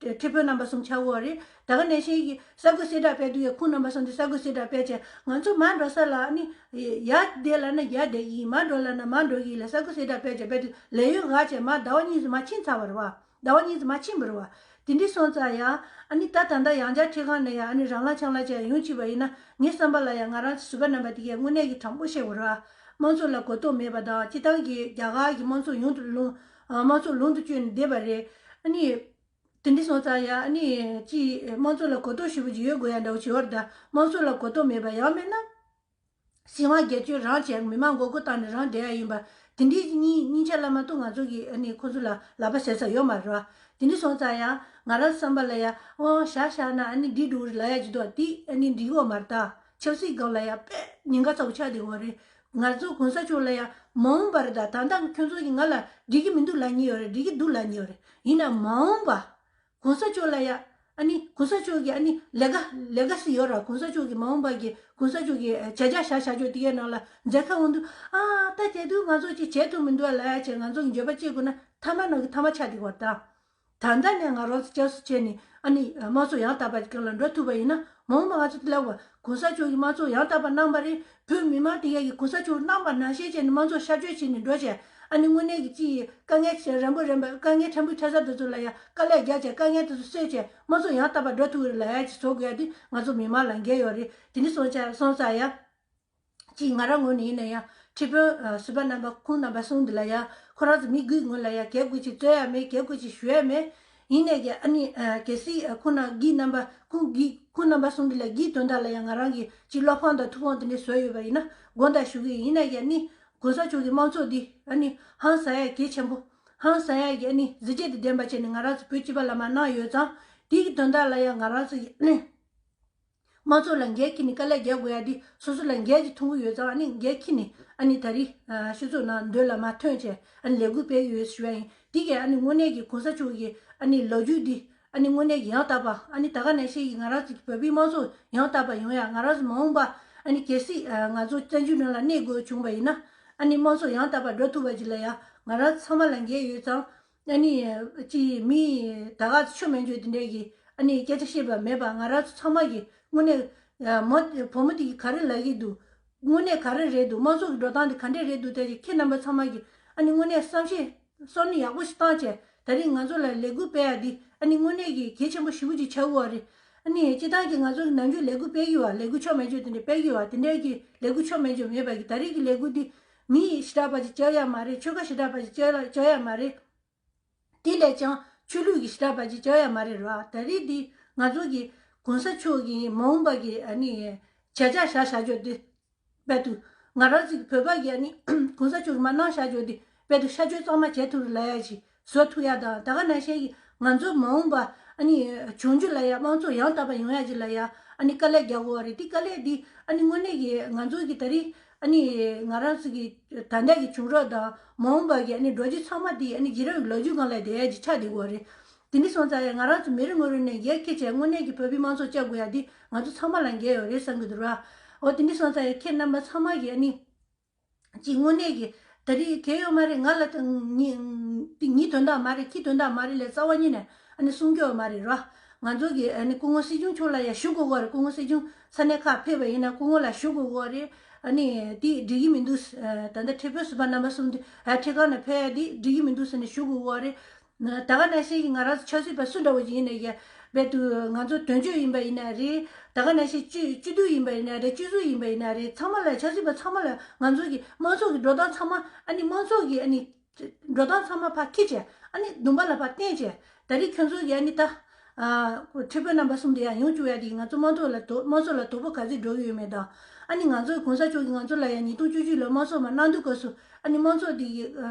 ཁྲི་དཔོན་རྣམ་པ་གསུམ་ཆགས་ཡོད་རེད། ད་ག་ནང་བཞིན་གྱི་ས་གོ་གསལ་བསྒྲགས་སྤེལ་དུས་ཡང་ཁོང་རྣམ་པ་གསུམ་དེ་ས་གོ་གསལ་བསྒྲགས་སྤེལ་བྱས་ང་ཚོ་མར་འགྲོ་ས་ལ་ཨ་ནི་ཡར་བསྡད་ལབ་ན་ཡར་བསྡད་ཀྱི་ཡིན། མར་འགྲོ་ལབ་ན་མར་འགྲོ་གི་ཡིན་ལབ་ས་གོ་གསལ་བསྒྲགས་སྤེལ་བྱས་རྦད་དེ་ལས་ཡུན་འགོར་བྱས་མར་ཟླ་བ་གཉིས་ཙམ་མར་ཕྱིན་ཚར་བ་རེད་བ། ཟླ་བ་གཉིས་ཙམ་མར་ཕྱིན་པ་རེད་བ། དེ་འདྲ་སོང་ཙང་ཡང་ཨ་ནི་ད་ད་ལྟ་ཡང་བསྐྱར་ཁྲི་ཁང་ནས་ཡང་ཨ་ནི་རང་ལངས་ཆང་ལངས་བྱས་ཡོང་བྱས་པ་ཡིན་ན་ངའི་བསམ་པ་ལ་ཡང་ང་རང་ཚོ་ཟུར་པ་རྣམ་པ་དེ་གས་དངོས་གནས་ཀྱི་དྲང་པོ་བཤད་དགོས་རེད་བ། དམངས་གཙོ་ལ་གོ་རྟོགས་མེད་པ་དང་སྤྱིར་བཏང་གི་རྒྱ་གར་གྱི་དམངས་གཙོ་ཡོངས་སུ་ལུང་དམངས་གཙོ་ལུང་དུ་བསྐྱོད་ནས་བསྡད་པ་རེད། ཨ་ནི་དེ་འདྲ་སོང་ཙང་ཡང་ཨ་ནི་ཅིག་དམངས་གཙོ་ལ་གོ་རྟོགས་ཞེ་པོ་ཅིག་ཡོད་དགོས་ཡ་འདྲ་བོ་ཅིག་ཡོད་རེད་ད། དམངས་གཙོ་ལ་གོ་རྟོགས་མེད་པ་ཡང་མིན་ན། སྲིད་དབང་སྒེར་གཅོད་རང་བྱས་མི་མང་མགོ་སྐོར་བཏང་ནས་རང་བསྡད་ཡ་ཡིན་པ། དེ་འདྲའི་གཉིས་གཉིས་ཆ་ལ་མ་གཏོགས་ང་ཚོ་གིས་ཨ་ནི་ཁོ་ཚོ་ལ་ལག་པ་ཟེར་ས་ཡོད་མ་རེད་བ། དེ་འདྲ་སོང་ཙང་ཡང་ང་རང་བསམ་པ་ལ་ཡ་ཨོ་བཞག་བཞག་ན་ཨ་ནི་འགྲིག་འགྲོ་གི་རེད་ལབ་ཡ་ཅིག་འདུག་དེ་ཨ་ནི་འགྲིག་ཡོད་མ་རེད་ད། ཆབ་སྲིད་སྒང་ལ་ཡ་དཔེ་ཉེན་ཁ་ཚ་པོ་ཆགས་བསྡད་ཡོད་རེད། ང་ཚོ་གོང་ས་མཆོག་ལ་ཡ་མ་འོངས་པར་ད་ད་ལྟ་ཁྱོད་ཚོ་གིས་ང་ལ་འགྲིག་གི་མི་འདུག་ལབ་མཁན་ཡོད་རེད། འགྲིག་གི་འདུག་ལབ་མཁན་ཡོད་རེད། ཡིན་ན་མ་འོངས་པ། གོང་ས་མཆོག་ལ་ཡ། ཨ་ནི་གོང་ས་མཆོག་གི་ཨ་ནི་ལས་ཀ་ལས་ཀ་སི་ཡོད་ར། གོང་ས་མཆོག་གི་མ་འོངས་པ་གི་གོང་ས་མཆོག་གི་བྱ་བཞག་བཞག་བཞག་ཆོག་དེ་གའི་ནང་ལ་མཇལ་ཁ་འོང་དུས་ཨ་ད་དེ་དུས་ང་ཚོ་ཅིག་བྱེད་ཐུབ་མི་འདུག་ལ་ཡ་བྱས་ང་ཚོ་གི་འགྱོད་པ་སྐྱེ་དགོས་ན་ཐ་མ་ནང་གི་ཐ་མ་ཆགས་བསྡད་པ་དང་། ད་ལྟ་ནས་ང་རང་ཚོ་སྐྱབས་སུ་མཆི་ནས་ ཨ་ནི་དམངས་གཙོ་ཡང་དག་པ་གི་སྒང་ལ་འགྲོ་ཐུབ་པ་ཡིན་ན། མ་འོངས་པ་ང་ཚོ་དེ་ལ་བ་གོང་ས་མཆོག་གིས་དམངས་གཙོ་ཡང་དག་པ་གནང་པ་རེད། བོད་མི་མང་དེ་གས་ཀྱིས་གོང་ས་མཆོག་གནང་པ་ནང་བཞིན་བྱས་ནས་དམངས་གཙོ་ཤར་བསྐྱོད་བྱས་ནས་འགྲོ་བྱས། ཨ་ནི་དངོས་གནས་ཀྱི་ཅི་ཡི་དཀའ་ངལ་རན་པོ་རན་པ་དཀའ་ངལ་ཕྲན་བུ་ཆགས་ས་དེ་ཚོ་ལ་ཡང་དཀའ་ལས་རྒྱག་བྱས། དཀའ་ངལ་དེ་ཚོ་སེལ་བྱས་དམངས་གཙོ་ཡང་དག་པ་འགྲོ་ཐུབ་ཀྱི་རེད་ལབ་ཡ་ཅིག་བཟོ་དགོས་ཡ་དེ་ང་ཚོ་མི་མང་ལ་འགན་ཡོད་རེད། དེ་འདྲ་སོང་ཙང་སོང་ཙང་ཡ། ཅིག་ང་རང་ངོས་ནས་ཡིན་ན་ཡང་ཁྲི་དཔོན་ཨ་བཟོད་པ་རྣམ་པ་ཁོང་རྣམ་པ་གསུམ་འདི་ལ་ཡང་ཁོ་རང་ཚོ་མི་དགུའི་ངོས་ལ་ཡང་གལ་དགོས་ཅིག་རྩོད་ཡ་མེད། གལ་དགོས་ཅིག་ཞུ་ཡ་མེད། ཡིན་ནས་ཀྱི་ཨ་ནི་ཨ་གལ་སྲིད་ཨ་ཁོང་རྣམ་དགེ་རྣམ་པ་ཁོང་དགེ་ཁོང་རྣམ་པ་གསུམ་འདི་ལ་དགེ་དོན་དག་ལ་ཡང་ང་རང་གིས་ཅིག་བློ་ཕམ་དང་ཐུགས་ཕམ་དེ་འདྲ་བཟོས་ཡོད་པ་ཡིན་ན་དགོངས་དག་ཞུ་གི་ཡིན། ཡིན་ནས་ཀྱི་ཨ་ནི་གོང་ས་མཆོག་གི་དམངས་གཙོ་འདི་ཨ་ནི་ཧང་སང་ཡ་གལ་ཆེན་པོ། ཧང་སང་ཡ་གི་ཨ་ནི་གཟི་བརྗིད་དང་ལྡན་པ་བྱས་ནས་ང་རང་ཚོ་བོད་སྤྱི་པ་ལ་མར་གནང་ཡོད་ཙང་། དེའི་དོན་དག་ལ་ཡང་ང་རང་ཚོ་ཡི་ཨ་ནི། དམངས་གཙོ་ལ་འགན་འཁྱེར་ནས་དཀའ་ལས་རྒྱག་དགོས་ཡ་འདི་སོ་སོ་ལ་འགན་ཅིག་ཐོན་གྱི་ཡོད་ཙང་། ཨ་ནི་འགན་འཁྱེར་ནས་ཨ་ནི་ད་རེས་ཨ་སྤྱི་ཚོགས་ནང་མདུན་ལ་མར་ཐོན་བྱས་ཨ་ནི་ལས་འགུལ་སྤེལ་གྱི་ཡོད་ཞུ་ཡ་ཡིན། འདི་གས་ཨ་ནི་དངོས་གནས་ཀྱི་གོང་ས་མཆོག་གི་ཨ་ནི་ལོ་རྒྱུས་འདི་ཨ་ནི་དངོས་གནས་ཀྱི་ཡང་དག་པ། ཨ་ནི་ད་ག་ནང་བཞིན་གྱི་ང་རང་ཚོ་གི་བོད་པའི་དམངས་གཙོ་ཡང་དག་པ་ཡོང་ཡ། ང་རང་ཚོ་མ་འོངས་པ་ཨ་ནི་གལ་སྲིད་ཨ་ང་ཚོ་བཙན་བྱོལ་ནང་ལ་གནས་དགོས་བྱུང་བ་ཡིན་ན། ཨ་ནི་དམངས་གཙོ་ཡང་དག་པ་འགྲོ་ཐུབ་པ་ཅིག་ལ་ཡ། ང་རང་ཚང་མ་ལ་འགན་ཡོད་ཙང་། ཨ་ནི་ཅི་མི་ད་ག་ཆོ་མེད་འཇོག་དེ་འདྲས་ཀྱི་ཨ་ནི་སྐད་ཆ་བཤད་པ་མེད་པ། ང་རང་ཚོ་ཚང་མ་གི་དངོས་གནས་མོ་བུ་མོ་དེ་གི་ག་རེ་ལབ་ཀྱི་འདུག་དངོས་གནས་ག་རེ་རེད་འདུག་དམངས་གཙོ་གི་འགྲོ་སྟངས་དེ་ག་འདྲས་རེད་འདུག་དེ་ཁྱེད་རྣམ་པ་ཚང་མ་གི་ཨ་ནི་དངོས་གནས་བསམ་ཤེས་བསམ་བློ་ཡག་པོ་ཞིག་བཏང་བྱས། ད་རིང་ང་ཚོ་ལ་ལས་འགུལ་སྤེལ་ཡ་འདི་ཨ་ནི་དངོས་གནས་ཀྱི་གལ་ཆེན་པོ་ཞེ་པོ་ཅིག་ཆགས་ཀྱི་ཡོད་རེད། ཨ་ནི་སྤྱིར་བཏང་གི་ང་ཚོ་གི་ནམ་རྒྱུན་ལས་འགུལ་སྤེལ་གྱི་ཡོད། ལས་འགུལ་ཆོ་མེད་འཇོག་དེ་འདྲས་སྤེལ་གྱི་ཡོད། དེ་འདྲས་ཀྱི་ལས་འགུལ་ཆོ་མེད་འཇོག་མེད་པ་གི་ད་རིང་གི་ལས་འགུལ་འདི་མི་ཞེ་དྲག་པ་ཅིག་བཅར་ཡ་མ་རེད། ཆོལ་ཁ་ཞེ་དྲག་པ་ཅིག་བཅར་ཡ་བཅར་ཡ་མ་རེད། དེ་ལས་ཀྱང་ཆོས་ལུགས་ཀྱི་ཞེ་དྲག་པ་ཅིག་བཅར་ཡ་མ་རེད་ར། ད་རེས་འདི་ང་ཚོ་གི་གོང་ས་མཆོག་གི་མ་འོངས་པ་གི་ཨ་ནི་བྱ་བཞག་བཞག་བཞག་འཇོག་འདི་དཔེ་དུ་ང་རང་ཚོ་གི་བོད་པ་གི་ཨ་ནི་གོང་ས་མཆོག་གི་མ་གནང་བཞག་འཇོག་འདི་དཔེ་དུ་ཤར་བསྐྱོད་གཙང་མ་བྱེད་ཐུབ་རེད་ལབ་ཡ་ཅིག་བཟོ་ཐུབ་ཡ་དང་། ད་ག་ནང་བཞིན་གི་ང་ཚོ་མ་འོངས་པ་ཨ་ནི་འབྱུང་འགྱུར་ལ་ཡ་དམངས་གཙོ་ཡང་དག་པ་ཡོང་ཡ་ཅིག་ལ་ཡ་ཨ་ནི་དཀའ་ལས་རྒྱག་དགོས་པ་རེད། དེ་དཀའ་ལས་འདི་ཨ་ནི་དངོས་གནས་ཀྱི་ང་ཚོ་གི་ད་རེས་ཨ་ནི་ང་རང་ཚོ་གི་ད་ལྟ་གི་བྱུང་རབས་དང་མ་འོངས་པ་གི་ཨ་ནི་འགྲོ་རྒྱུ་ཚང་མ་འདི་ཨ་ནི་རྗེས་རབས་ཀྱི་ལོ་རྒྱུས་སྒང་ལ་བསྡད་ཡ་ཅིག་ཆགས་བསྡད་ཀྱི་ཡོད་རེད། དེ་འདྲ་སོང་ཙང་ཡང་ང་རང་ཚོ་མི་རེ་ངོ་རེ་ནས་འགན་འཁྱེར་བྱས་དངོས་གནས་ཀྱི་བོད་པའི་དམངས་གཙོ་བཅའ་དགོས་ཡ་འདི་ང་ཚོ་ཚང་མ་ལ་འགན་ཡོད་རེད་བསམ་གྱི་འདུག་ར། འོ་དེ་འདྲ་སོང་ཙང་ཡང་ཁྱེད་རྣམ་པ་ཚང་མ་གི་ཨ་ནི། ཅིག་དངོས་གནས་ཀྱི་ད་རེས་གལ་ཡོད་མ་རེད། ང་ལ་ད་ངི་ངི་དོན་དག་མ་རེད། ཁྱི་དོན་དག་མ་རེད་ལས་རྩ་བ་ཉིད་ནས་ཨ་ནི་གསུང་རྒྱུ་མ་རེད་ར། ང་ཚོ་གི་ཨ་ནི་སྐུ་ངོ་སྲིད་སྐྱོང་མཆོག་ལ་ཡང་ཞུ་དགོས་ཀྱི་རེད། སྐུ་ངོ་སྲིད་སྐྱོང་ས་གནས་ཁག་ཕེབས་པ་ཡིན་ན་སྐུ་ངོ་ལ་ཞུ་དགོས་ཀྱི་རེད། ཨ་ནི་དེ་འགྲིག་གི་མི་འདུག་ད་ལྟ་ཁྲི་དཔོན་ཟུར་པ་རྣམ་པ་གསུམ་དེ་ཨ་ཁྲི་ཁང་ནས་ཕེབས་ཡ་དེ་འགྲིག་གི་མི་འདུག་ཟེར་ནས་ཞུ་དགོས་ཀྱི་རེད། ད་ག་ནང་བཞིན་གྱི་ང་རང་ཚོ་ཆབ་སྲིད་པ་སུ་འདྲ་བོ་ཞིག་ཡིན་ན་ཡང་རྦད་དུ་ང་ཚོ་དོན་གཅོད་ཡིན་པ་ཡིན་ན་རེད། ད་ག་ནང་བཞིན་སྤྱི་སྤྱི་འཐུས་ཡིན་པ་ཡིན་ན་རེད། སྤྱི་ཟུར་ཡིན་པ་ཡིན་ན་རེད། ཚང་མ་ལ་ཆབ་སྲིད་པ་ཚང་མ་ལ་ང་ཚོ་གི་དམངས་གཙོ་གི་འགྲོ་སྟངས་ཚང་མ་ཨ་ནི་དམངས་གཙོ་གི་ཨ་ནི་འགྲོ་སྟངས་ཚང་མ་ཕར་འཁྱེར་བྱས་ཨ་ནི་སྡོམ་པ་ལ་ཕར་བརྟེན་བྱས། ད་རེས་ཁྱོད་ཚོ་གི་ཨ་ནི་ད་ཁྲི་དཔོན་རྣམ་པ་གསུམ་དེ་ཡང་ཡོང་བཅུག་ཡ་དེ་ང་ཚོ་དམངས་གཙོ་ལ་དོ་དམངས་གཙོ་ལ་དོ་ཕོག་ག་ཚོད་འགྲོ་གི་ཡོད་མེད་དང་། ཨ་ནི་ང་ཚོ་གོང་ས་མཆོག་གིས་ང་ཚོ་ལ་ཡང་ཉིས་སྟོང་བཅུ་གཅིག་ལོའི་དམངས་གཙོ་མར་གནང་དུས་སྐབས་སུ་ཨ་ནི་དམངས་གཙོ་དེ་གི་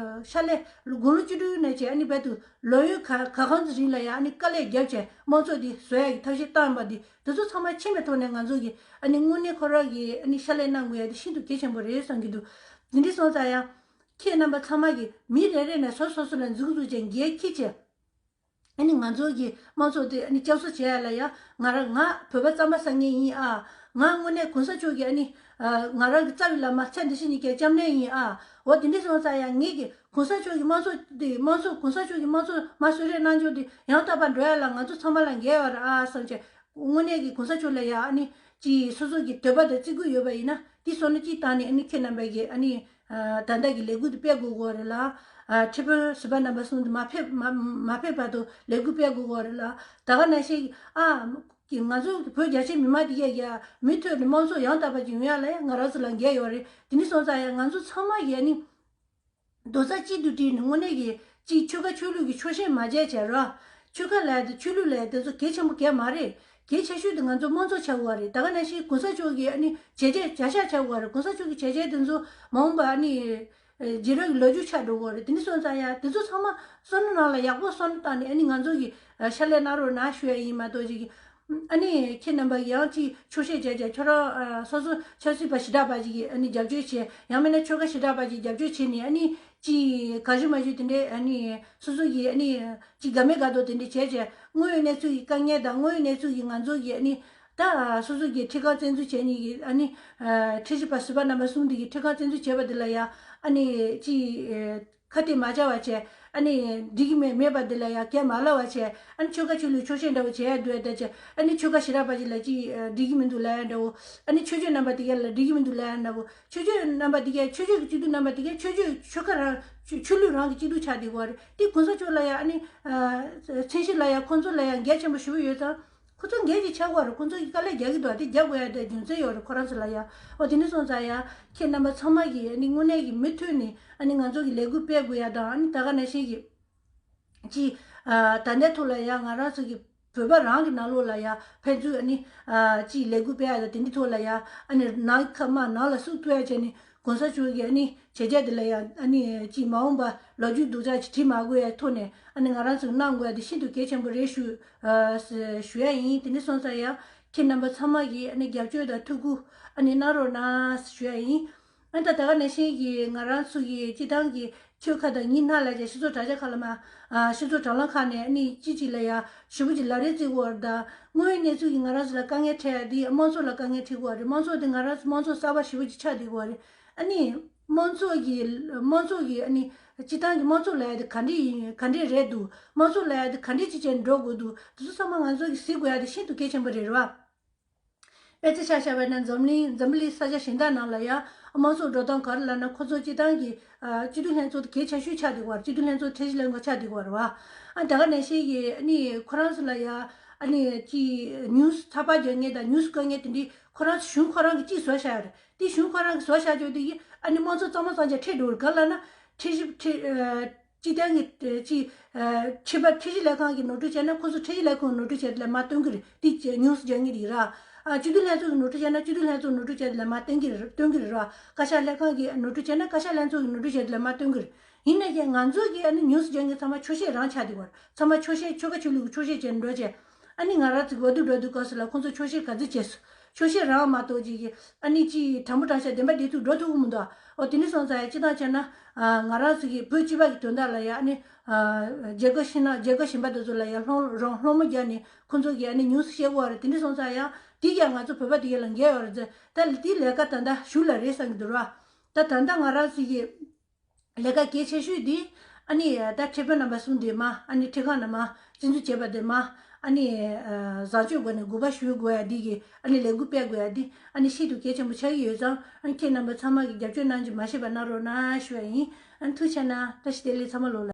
ཕྱག་ལས་དགུང་ལོ་བཅུ་དྲུག་ནས་བྱས་ཨ་ནི་རྦད་དུ་ལོ་ཡུན་ག་ག་གང་ཙམ་རིང་ལ་ཡང་ཨ་ནི་དཀའ་ལས་བརྒྱབ་བྱས་དམངས་གཙོ་འདི་བཟོ་ཡག་གི་ཐབས་ཤེས་བཏང་པ་འདི་དེ་ཚོ་ཚང་མ་ཕྱིན་པའི་ཐོག་ནས་ང་ཚོ་གི་ཨ་ནི་དངོས་གནས་ཁོ་རང་གི་ཨ་ནི་ཕྱག་ལས་གནང་དགོས་ཡ་དེ་ཤིན་ཏུ་གལ་ཆེན་པོ་རེད་བསམ་གྱི་འདུག་དེ་འདྲ་སོང་ཙང་ཡང་ཁྱེད་རྣམ་པ་ཚང་མ་གི་མི་རེ་རེ་ནས་སོ་སོ་སོ་ལ་འཛུགས་འཛུགས་བྱས་འགན་འཁྱེར་བྱས་ཨ་ནི་ང་ཚོ་གི་དམངས་གཙོ་དེ་ཨ་ནི་བསྐྱར་གསོ་བྱེད་ཡ་ལ་ཡ་ང་རང་ང་བོད་པ་རྩམ་པ་ཟ་མཁན་ཡིན་ཨ། ང་དངོས་གནས་གོང་ས་མཆོག་གི་ཨ་ནི་ང་རང་གི་རྩ་བའི་བླ་མ་ཚེ་འདི་ཕྱི་གཉིས་ཀའི་སྐྱབས་གནས་ཡིན་ཨ། འོ་དེ་འདྲ་སོང་ཙང་ཡང་ངེད་ཀྱི་གོང་ས་མཆོག་གི་དམངས་གཙོ་དེ་དམངས་གཙོ་གོང་ས་མཆོག་གི་དམངས་གཙོ་མར་གསོལ་རས་གནང་ཕྱོགས་དེ་ཡང་དག་པར་འགྲོ་ཡ་ལ་ང་ཚོ་ཚང་མ་ལ་འགན་ཡོད་རེད་ཨ་བསམ་བྱས། དངོས་གནས་ཀྱི་གོང་ས་མཆོག་ལ་ཡ་ཨ་ནི་ཅི་སོ་སོ་གི་འདོད་པ་དང་བརྩི་བཀུར་ཡོད་པ་ཡིན་ན་དེ་བསམ་བློ་གཅིག་བཏང་ནས་ཨ་ནི་ཁྱེད་རྣམ་པ་གིས་ཨ་ནི་ད་ལྟ་གི་ལས་འགུལ་དེ་སྤེལ་དགོས་ཀྱི་རེད་ལ། ཁྲི་དཔོན་ཟུར་པ་རྣམ་པ་གསུམ་དེ་མ་ཕེབས་མ་མ་ཕེབས་བར་དུ་ལས་འགུལ་སྤེལ་དགོས་ཀྱི་རེད་ལ། ད་ག་ནང་བཞིན་ཨ་ང་ཚོ་བོད་རྒྱ་ཆེའི་མི་མང་དེ་གས་ཀྱི་མུ་མཐུད་ནས་དམངས་གཙོ་ཡང་དག་པ་ཅིག་ཡོང་ཡ་ལ་ཡ་ང་རང་ཚོ་ལ་འགན་ཡོད་རེད། དེ་འདྲ་སོང་ཙང་ཡང་ང་ཚོ་ཚང་མ་གིས་ཨ་ནི། རྡོག་རྩ་གཅིག་ཏུ་བསྒྲིལ་ནས་དངོས་གནས་ཀྱི་གཅིག་ཆོལ་ཁ་ཆོས་ལུགས་ཀྱི་ཕྱོགས་ཞེན་མ་བྱས་བྱས་རོགས། ཆོལ་ཁ་ལབ་ཡ་དེ་ཆོས་ལུགས་ལབ་ཡ་དེ་ཚོ་གལ་ཆེན་པོ་གལ་མ་རེད། གལ་ཆེ་ཤོས་དེ་ང་ཚོ་དམངས་གཙོ་ཆགས་དགོས་པ་རེད། ད་ག་ནང་བཞིན་གོང་ས་མཆོག་གིས་ཨ་ནི་བྱས་རྗེས་བྱ་གཞག་ཆགས་དགོས་པ་རེད། གོང་ས་མཆོག་གི་བྱས་རྗེས་དེ་ཚོ་མ་འོངས་པ་ཨ་ནི་རྗེས་རབས་ཀྱི་ལོ་རྒྱུས་ཆགས་འགྲོ་དགོས་པ་རེད། དེ་འདྲ་སོང་ཙང་ཡ་དེ་ཚོ་ཚང་མ་བསམ་བློ་ནང་ལ་ཡག་པོ་བསམ་བློ་བཏང་ནས་ཨ་ནི་ང་ཚོ་གི་ཕྱག་ལས་གནང་རོགས་གནང་ཞུ་ཡ་ཡིན་མ་གཏོགས་ཅིག་ཨ་ནི་ཁྱེད་རྣམ་པ་ཡང་ཅིག་ཆོག་ཤེས་བྱས་བྱས་ཁྱོད་རང་ཨ་སོ་སོ་ཆབ་སྲིད་པ་ཞེ་དྲག་པ་ཅིག་གིས་ཨ་ནི་རྒྱབ་སྐྱོར་བྱས། ཡང་མིན་ན་ཆོལ་ཁ་ཞེ་དྲག་པ་ཅིག་རྒྱབ་སྐྱོར་བྱས་ནས་ཨ་ནི་ཅིག་ག་ཞུ་མ་ཞུ་དེ་འདྲའི་ཨ་ནི་སོ་སོ་གིས་ཨ་ནི་ཅིག་དགའ་མེད་དགའ་མདོག་དེ་འདྲ་བྱས་བྱས། དངོས་ཡོད་གནས་ཚུལ་གྱི་དཀའ་ངལ་དང་དངོས་ཡོད་གནས་ཚུལ་གྱི་ང་ཚོ་གིས་ཨ་ནི་ད་སོ་སོ་གིས་ཁྲི་ཁང་བཙན་འཛུལ་བྱས་ནས་ཀྱི་ཨ་ནི་ཨ་ཁྲི་ཞིབ་པ་ཟུར་པ་རྣམ་པ་གསུམ་དེ་གིས་ཁྲི་ཁང་བཙན་འཛུལ་བྱས་པ་དེ་ལ་ཡང་ཨ་ནི་ཅིག་ཁ་གཏད་མ་བྱ་བ་བྱས། ཨ་ནི་འགྲིག་གི་མེད་མེད་པ་འདི་ལ་ཡང་གས་མ་ལབ་པ་བྱས། ཨ་ནི་ཆོལ་ཁ་ཆོས་ལུགས་ཆོག་ཤེས་འདྲ་བོ་བྱས་ཡ་འདུག་ཡ་ད་བྱས། ཨ་ནི་ཆོལ་ཁ་ཞེ་དྲག་པ་ཅིག་ལ་ཅིག་འགྲིག་གི་མི་འདུག་ལབ་ཡ་འདྲ་བོ། ཨ་ནི་ཆོས་བརྒྱུད་རྣམ་པ་དེ་ག་ལ་འགྲིག་གི་མི་འདུག་ལབ་ཡ་འདྲ་བོ། ཆོས་བརྒྱུད་རྣམ་པ་དེ་ག་ཆོས་བརྒྱུད་ཀྱི་སྐྱིད་སྡུག་རྣམ་པ་དེ་ག་ཆོས་བརྒྱུད་ཆོལ་ཁ་རང་ཆོས་ཆོས་ལུགས་རང་གི་སྐྱིད་སྡུག་ཆགས་བསྡད་ཀྱི་ཡོད་རེད། དེ་གོང་ས་མཆོག་ལ་ཡ་ཨ་ནི་ཨ་མཚན་གཞི་ལ་ཡ་ཁོང་ཚོ་ལ་ཡ་འགན་ཆེན་པོ་ཞེ་པོ་ཡོད་ཙང་། ཁོ་ཚོ་འགན་ཅིག་ཆགས་ཀྱི་ཡོད་རེད། ཁོ་ཚོ་གིས་དཀའ་ལས་རྒྱག་གི་འདུག་དེ་རྒྱག་དགོས་ཡ་དེ་རྒྱུ་མཚན་ཡོད་རེད། ཁོ་རང་ཚོ་ལ་ཡ། འོ་དེ་འདྲ་སོང་ཙང་ཡ་ཁྱེད་རྣམ་པ་ཚང་མ་གིས་ཨ་ནི་དངོས་གནས་ཀྱི་མུ་མཐུད་ནས་ཨ་ནི་ང་ཚོ་གི་ལས་འགུལ་སྤེལ་དགོས་ཡ་དང་། ཨ་ནི་ད་ག་ནང་བཞིན་གྱི་ཅིག་ཨ་ད་ལྟའི་ཐོག་ལ་ཡ་ང་རང་ཚོ་གི་བོད་པ་རང་གི་ནང་ལོགས་ལ་ཡ་ཕན་ཚུན་ཨ་ནི་ཨ་ཅིག་ལས་འགུལ་སྤེལ་ཡ་དང་། དེ་འདྲའི་ཐོག་ལ་ཡ་ཨ་ནི་ནང་ཁ་མ་ནང་ལ་ཟུག་ཐུབ་ཡ་བྱས་ནས། གོང་ས་མཆོག་གིས་ཨ་ནི་བྱས་རྗེས་དེ་ལ་ཡང་ཨ་ནི་ཅིག་མ་འོངས་པ་ལོ་རྒྱུས་སྡུག་ཅག་ཅིག་བྲིས་མ་དགོས་ཡ་ཐོག་ནས་ཨ་ནི་ང་རང་ཚོས་གནང་དགོས་ཡ་དེ་ཤིན་ཏུ་གལ་ཆེན་པོ་རེད་ཞུ་ཨ་ཞུ་ཡ་ཡིན། དེ་འདྲ་སོང་ཙང་ཡང་ཁྱེད་རྣམ་པ་ཚང་མ་གིས་ཨ་ནི་རྒྱབ་སྐྱོར་དང་ཐུགས་ཁུར་ཨ་ནི་གནང་རོགས་གནང་ཞུ་ཡ་ཡིན། ཨ་ད་ད་ག་ནང་བཞིན་གྱི་ང་རང་ཚོ་གི་སྤྱི་བཏང་གི་ཆོལ་ཁ་དང་མི་སྣ་ལ་ཡང་སྤྱི་ཚོགས་དྲ་རྒྱ་ཁག་ལ་མ་ཨ་སྤྱི་ཚོགས་དྲ་ལམ་ཁག་ནས་ཨ་ནི་ཅི་ཅིག་ལ་ཡ་ཞེ་པོ་ཅིག་ལབ་རེས་བྱེད་ཀྱི་ཡོད་རེད། ད་དངོས་ཡོད་གནས་ཚུལ་གྱི་ང་རང་ཚོ་ལ་དཀའ་ངལ་འཕྲད་ཡ་དེ་དམངས་གཙོ་ལ་དཀའ་ངལ་འཕྲད་ཀྱི་ཡོད་རེད། དམངས་གཙོ་དེ་ང་རང་ཚོ་དམངས་གཙོ་གསར་པ་ཞེ་པོ་ཅིག་ཆགས་བསྡད་ཀྱི་ཡོད་རེད། ཨ་ནི་དམངས་གཙོ་གི་དམངས་གཙོ་གི་ཨ་ནི་སྤྱི་བཏང་གི་དམངས་གཙོ་ལབ་ཡ་དེ་ག་འདྲས་ཡིན། ག་འདྲས་རེད་འདུག་དམངས་གཙོ་ལབ་ཡ་དེ་ག་འདྲས་ཅིག་བྱས་ནས་འགྲོ་དགོས་འདུག་དེ་ཚོ་ཚང་མ་ང་ཚོ་གིས་གཟིགས་དགོས་ཡ་དེ་ཤིན་ཏུ་གལ་ཆེན་པོ་རེད་རེད་བ། དཔེ་ཆ་ཆ་བཞག་པ་ཡིན་ན་འཛམ་གླིང་འཛམ་བུ་གླིང་ས་ཆ་གཞན་དག་ནང་ལ་ཡང་དམངས་གཙོ་འགྲོ་སྟངས་ག་རེ་ལབ་ན། ཁོ་ཚོ་སྤྱི་བཏང་གི་ཨ་སྤྱི་འཐུས་ལྷན་ཚོགས་དེ་གལ་ཆེ་ཤོས་ཆགས་བསྡད་ཀྱི་ཡོད་རེད། སྤྱི་འཐུས་ལྷན་ཚོགས་ཁྲིམས་ཞིབ་ལས་ཁུངས་ཆགས་བསྡད་ཀྱི་ཡོད་རེད་བ། ཨ་ད་ག་ནང་བཞིན་གྱི་ཨ་ནི་ཁོ་རང་ཚོ་ལ་ཡང་ཨ་ནི་ཅིག་ཉུང་ཚགས་པར་རྒྱག་མཁན་དང་ཉུང་བཀོད་མཁན་དེ་འདྲའི་ཁོ་རང་ཚོ་གཞུང་ཁོ་རང་གིས་ཅིག་བཟོ་བཞག་ཡོད་རེད། དེ་གཞུང་ཁོ་རང་གིས་བཟོ་བཞག་ཆོག་དེ་གིས་ཨ་ནི་དམངས་གཙོ་གཙང་མ་གཙང་རྐྱང་ཁྲིད་འགྲོ་རེད། ག་རེ་ལབ་ན་ཁྲིམས་ཞིབ་ཁྲིམས་ཨ་སྤྱི་བཏང་གི་ཅིག་ཨ་ཁྲིམས་པ་ཁྲིམས་ཞིབ་ལས་ཁང་གིས་ནོར་འཁྲུལ་བྱས་ན་ཁོ་ཚོ་ཁྲིམས་ཞིབ་ལས་ཁང་གིས་ནོར་འཁྲུལ་བྱས་དེ་ལ་མར་སྟོན་གྱི་རེད། དེ་ཉུང་སུ་རྒྱག་ངེས་རེད་ར། ཨ་སྤྱི་འཐུས་ལྷན་ཚོགས་ཀྱིས་ནོར་འཁྲུལ་བྱས་ན་སྤྱི་འཐུས་ལྷན་ཚོགས་ནོར་འཁྲུལ་བྱས་དེ་ལ་མར་སྟོན་གྱི་རེད། སྟོན་གྱི་རེད་ར། བཀའ་ཤག་ལྷན་ཁང་གིས་ནོར་འཁྲུལ་བྱས་ན་བཀའ་ཤག་ལྷན་ཚོགས་ཀྱིས་ནོར་འཁྲུལ་བྱས་དེ་ལ་མར་སྟོན་གྱི་རེད། ཡིན་ནའི་ཀྱང་ང་ཚོ་གིས་ཨ་ནི་ཉུང་སུ་རྒྱག་མཁན་ཚང་མ་ཆོག་ཤེས་རང་ཆགས་བསྡད་ཡོད་རེད། ཚང་མ་ཆོག་ཤེས་ཆོལ་ཁ་ཆོས་ལུགས་ཀྱི་ཆོག་ཤེས་བྱས་ནས་འགྲོ་བྱས། ཨ་ནི་ང་རང་ཚོ་གི་འོས་བསྡུ་འགྲོ་དུས་སྐབས་སུ་ལ་ཁོང་ཚོ་ཆོག་ཤེས་ག་ཚོད་བྱས་སོང་། ཆོག་ཤེས་རང་མ་གཏོགས་ཅིག་གི་ཨ་ནི་ཅིག་དྲང་པོ་དྲང་བཞག་བདེན་པ་བདེན་ཐུབ་འགྲོ་ཐུབ་ཀྱི་མི་འདུག་འོ་དེ་འདྲ་སོང་ཙང་ཡང་སྤྱི་བཏང་བྱས་ན་ཨ་ང་རང་ཚོ་གི་བོད་སྤྱི་པ་གི་དོན་དག་ལ་ཡང་ཨ་ནི་ཨ་རྒྱལ་ཁབ་ཕྱི་ནང་རྒྱལ་ཁབ་གཞན་པ་དེ་ཚོ་ལ་ཡང་སློང་རང་སློང་མོ་རྒྱག་ནས་ཁོང་ཚོ་གིས་ཨ་ནི་ཉུང་སུ་བཤད་ཀྱི་ཡོད་རེད། དེ་འདྲ་སོང་ཙང་ཡང་དེ་ཡང་ང་ཚོ་བོད་པ་དེ་ག་ལ་འགལ་ཡོད་རེད་ཟེར། ད་དེ་ལས་ཀ་ད་ལྟ་གཞུག་ལ་རེད་བསམ་གྱི་འདུག་ར། ད་ད་ལྟ་ང་རང་ཚོ་གི་ལས་ཀ་གལ་ཆེ་ཤོས་དེ་ཨ་ནི་ད་ཁྲི་པ་རྣམ་པ་གསུམ་དེ་མ་ཨ་ནི་ཁྲི་ཁང་ནང་མ་རྩིས་འཛུགས་བྱས་པ་དེ་མ་ཨ་ནི་ཨ་བཟང་སྤྱོད་སྒོ་ནས་དགོངས་པ་ཞུ་དགོས་ཡ་འདི་གི་ཨ་ནི་ལས་འགུལ་སྤེལ་དགོས་ཡ་འདི་ཨ་ནི་ཤིན་ཏུ་གལ་ཆེན་པོ་ཆགས་ཀྱི་ཡོད་ཙང་། ཨ་ནི་ཁྱེད་རྣམ་པ་ཚང་མ་གིས་རྒྱབ་སྐྱོར་གནང་རྒྱུ་མ་བཞེས་པ་གནང་རོགས་གནང་ཞུ་བ་ཡིན། ཨ་ནི་ཐུགས་རྗེ་གནང་། བཀྲ་ཤིས་བདེ་ལེགས་ཚང་མ་ལོ་ལ།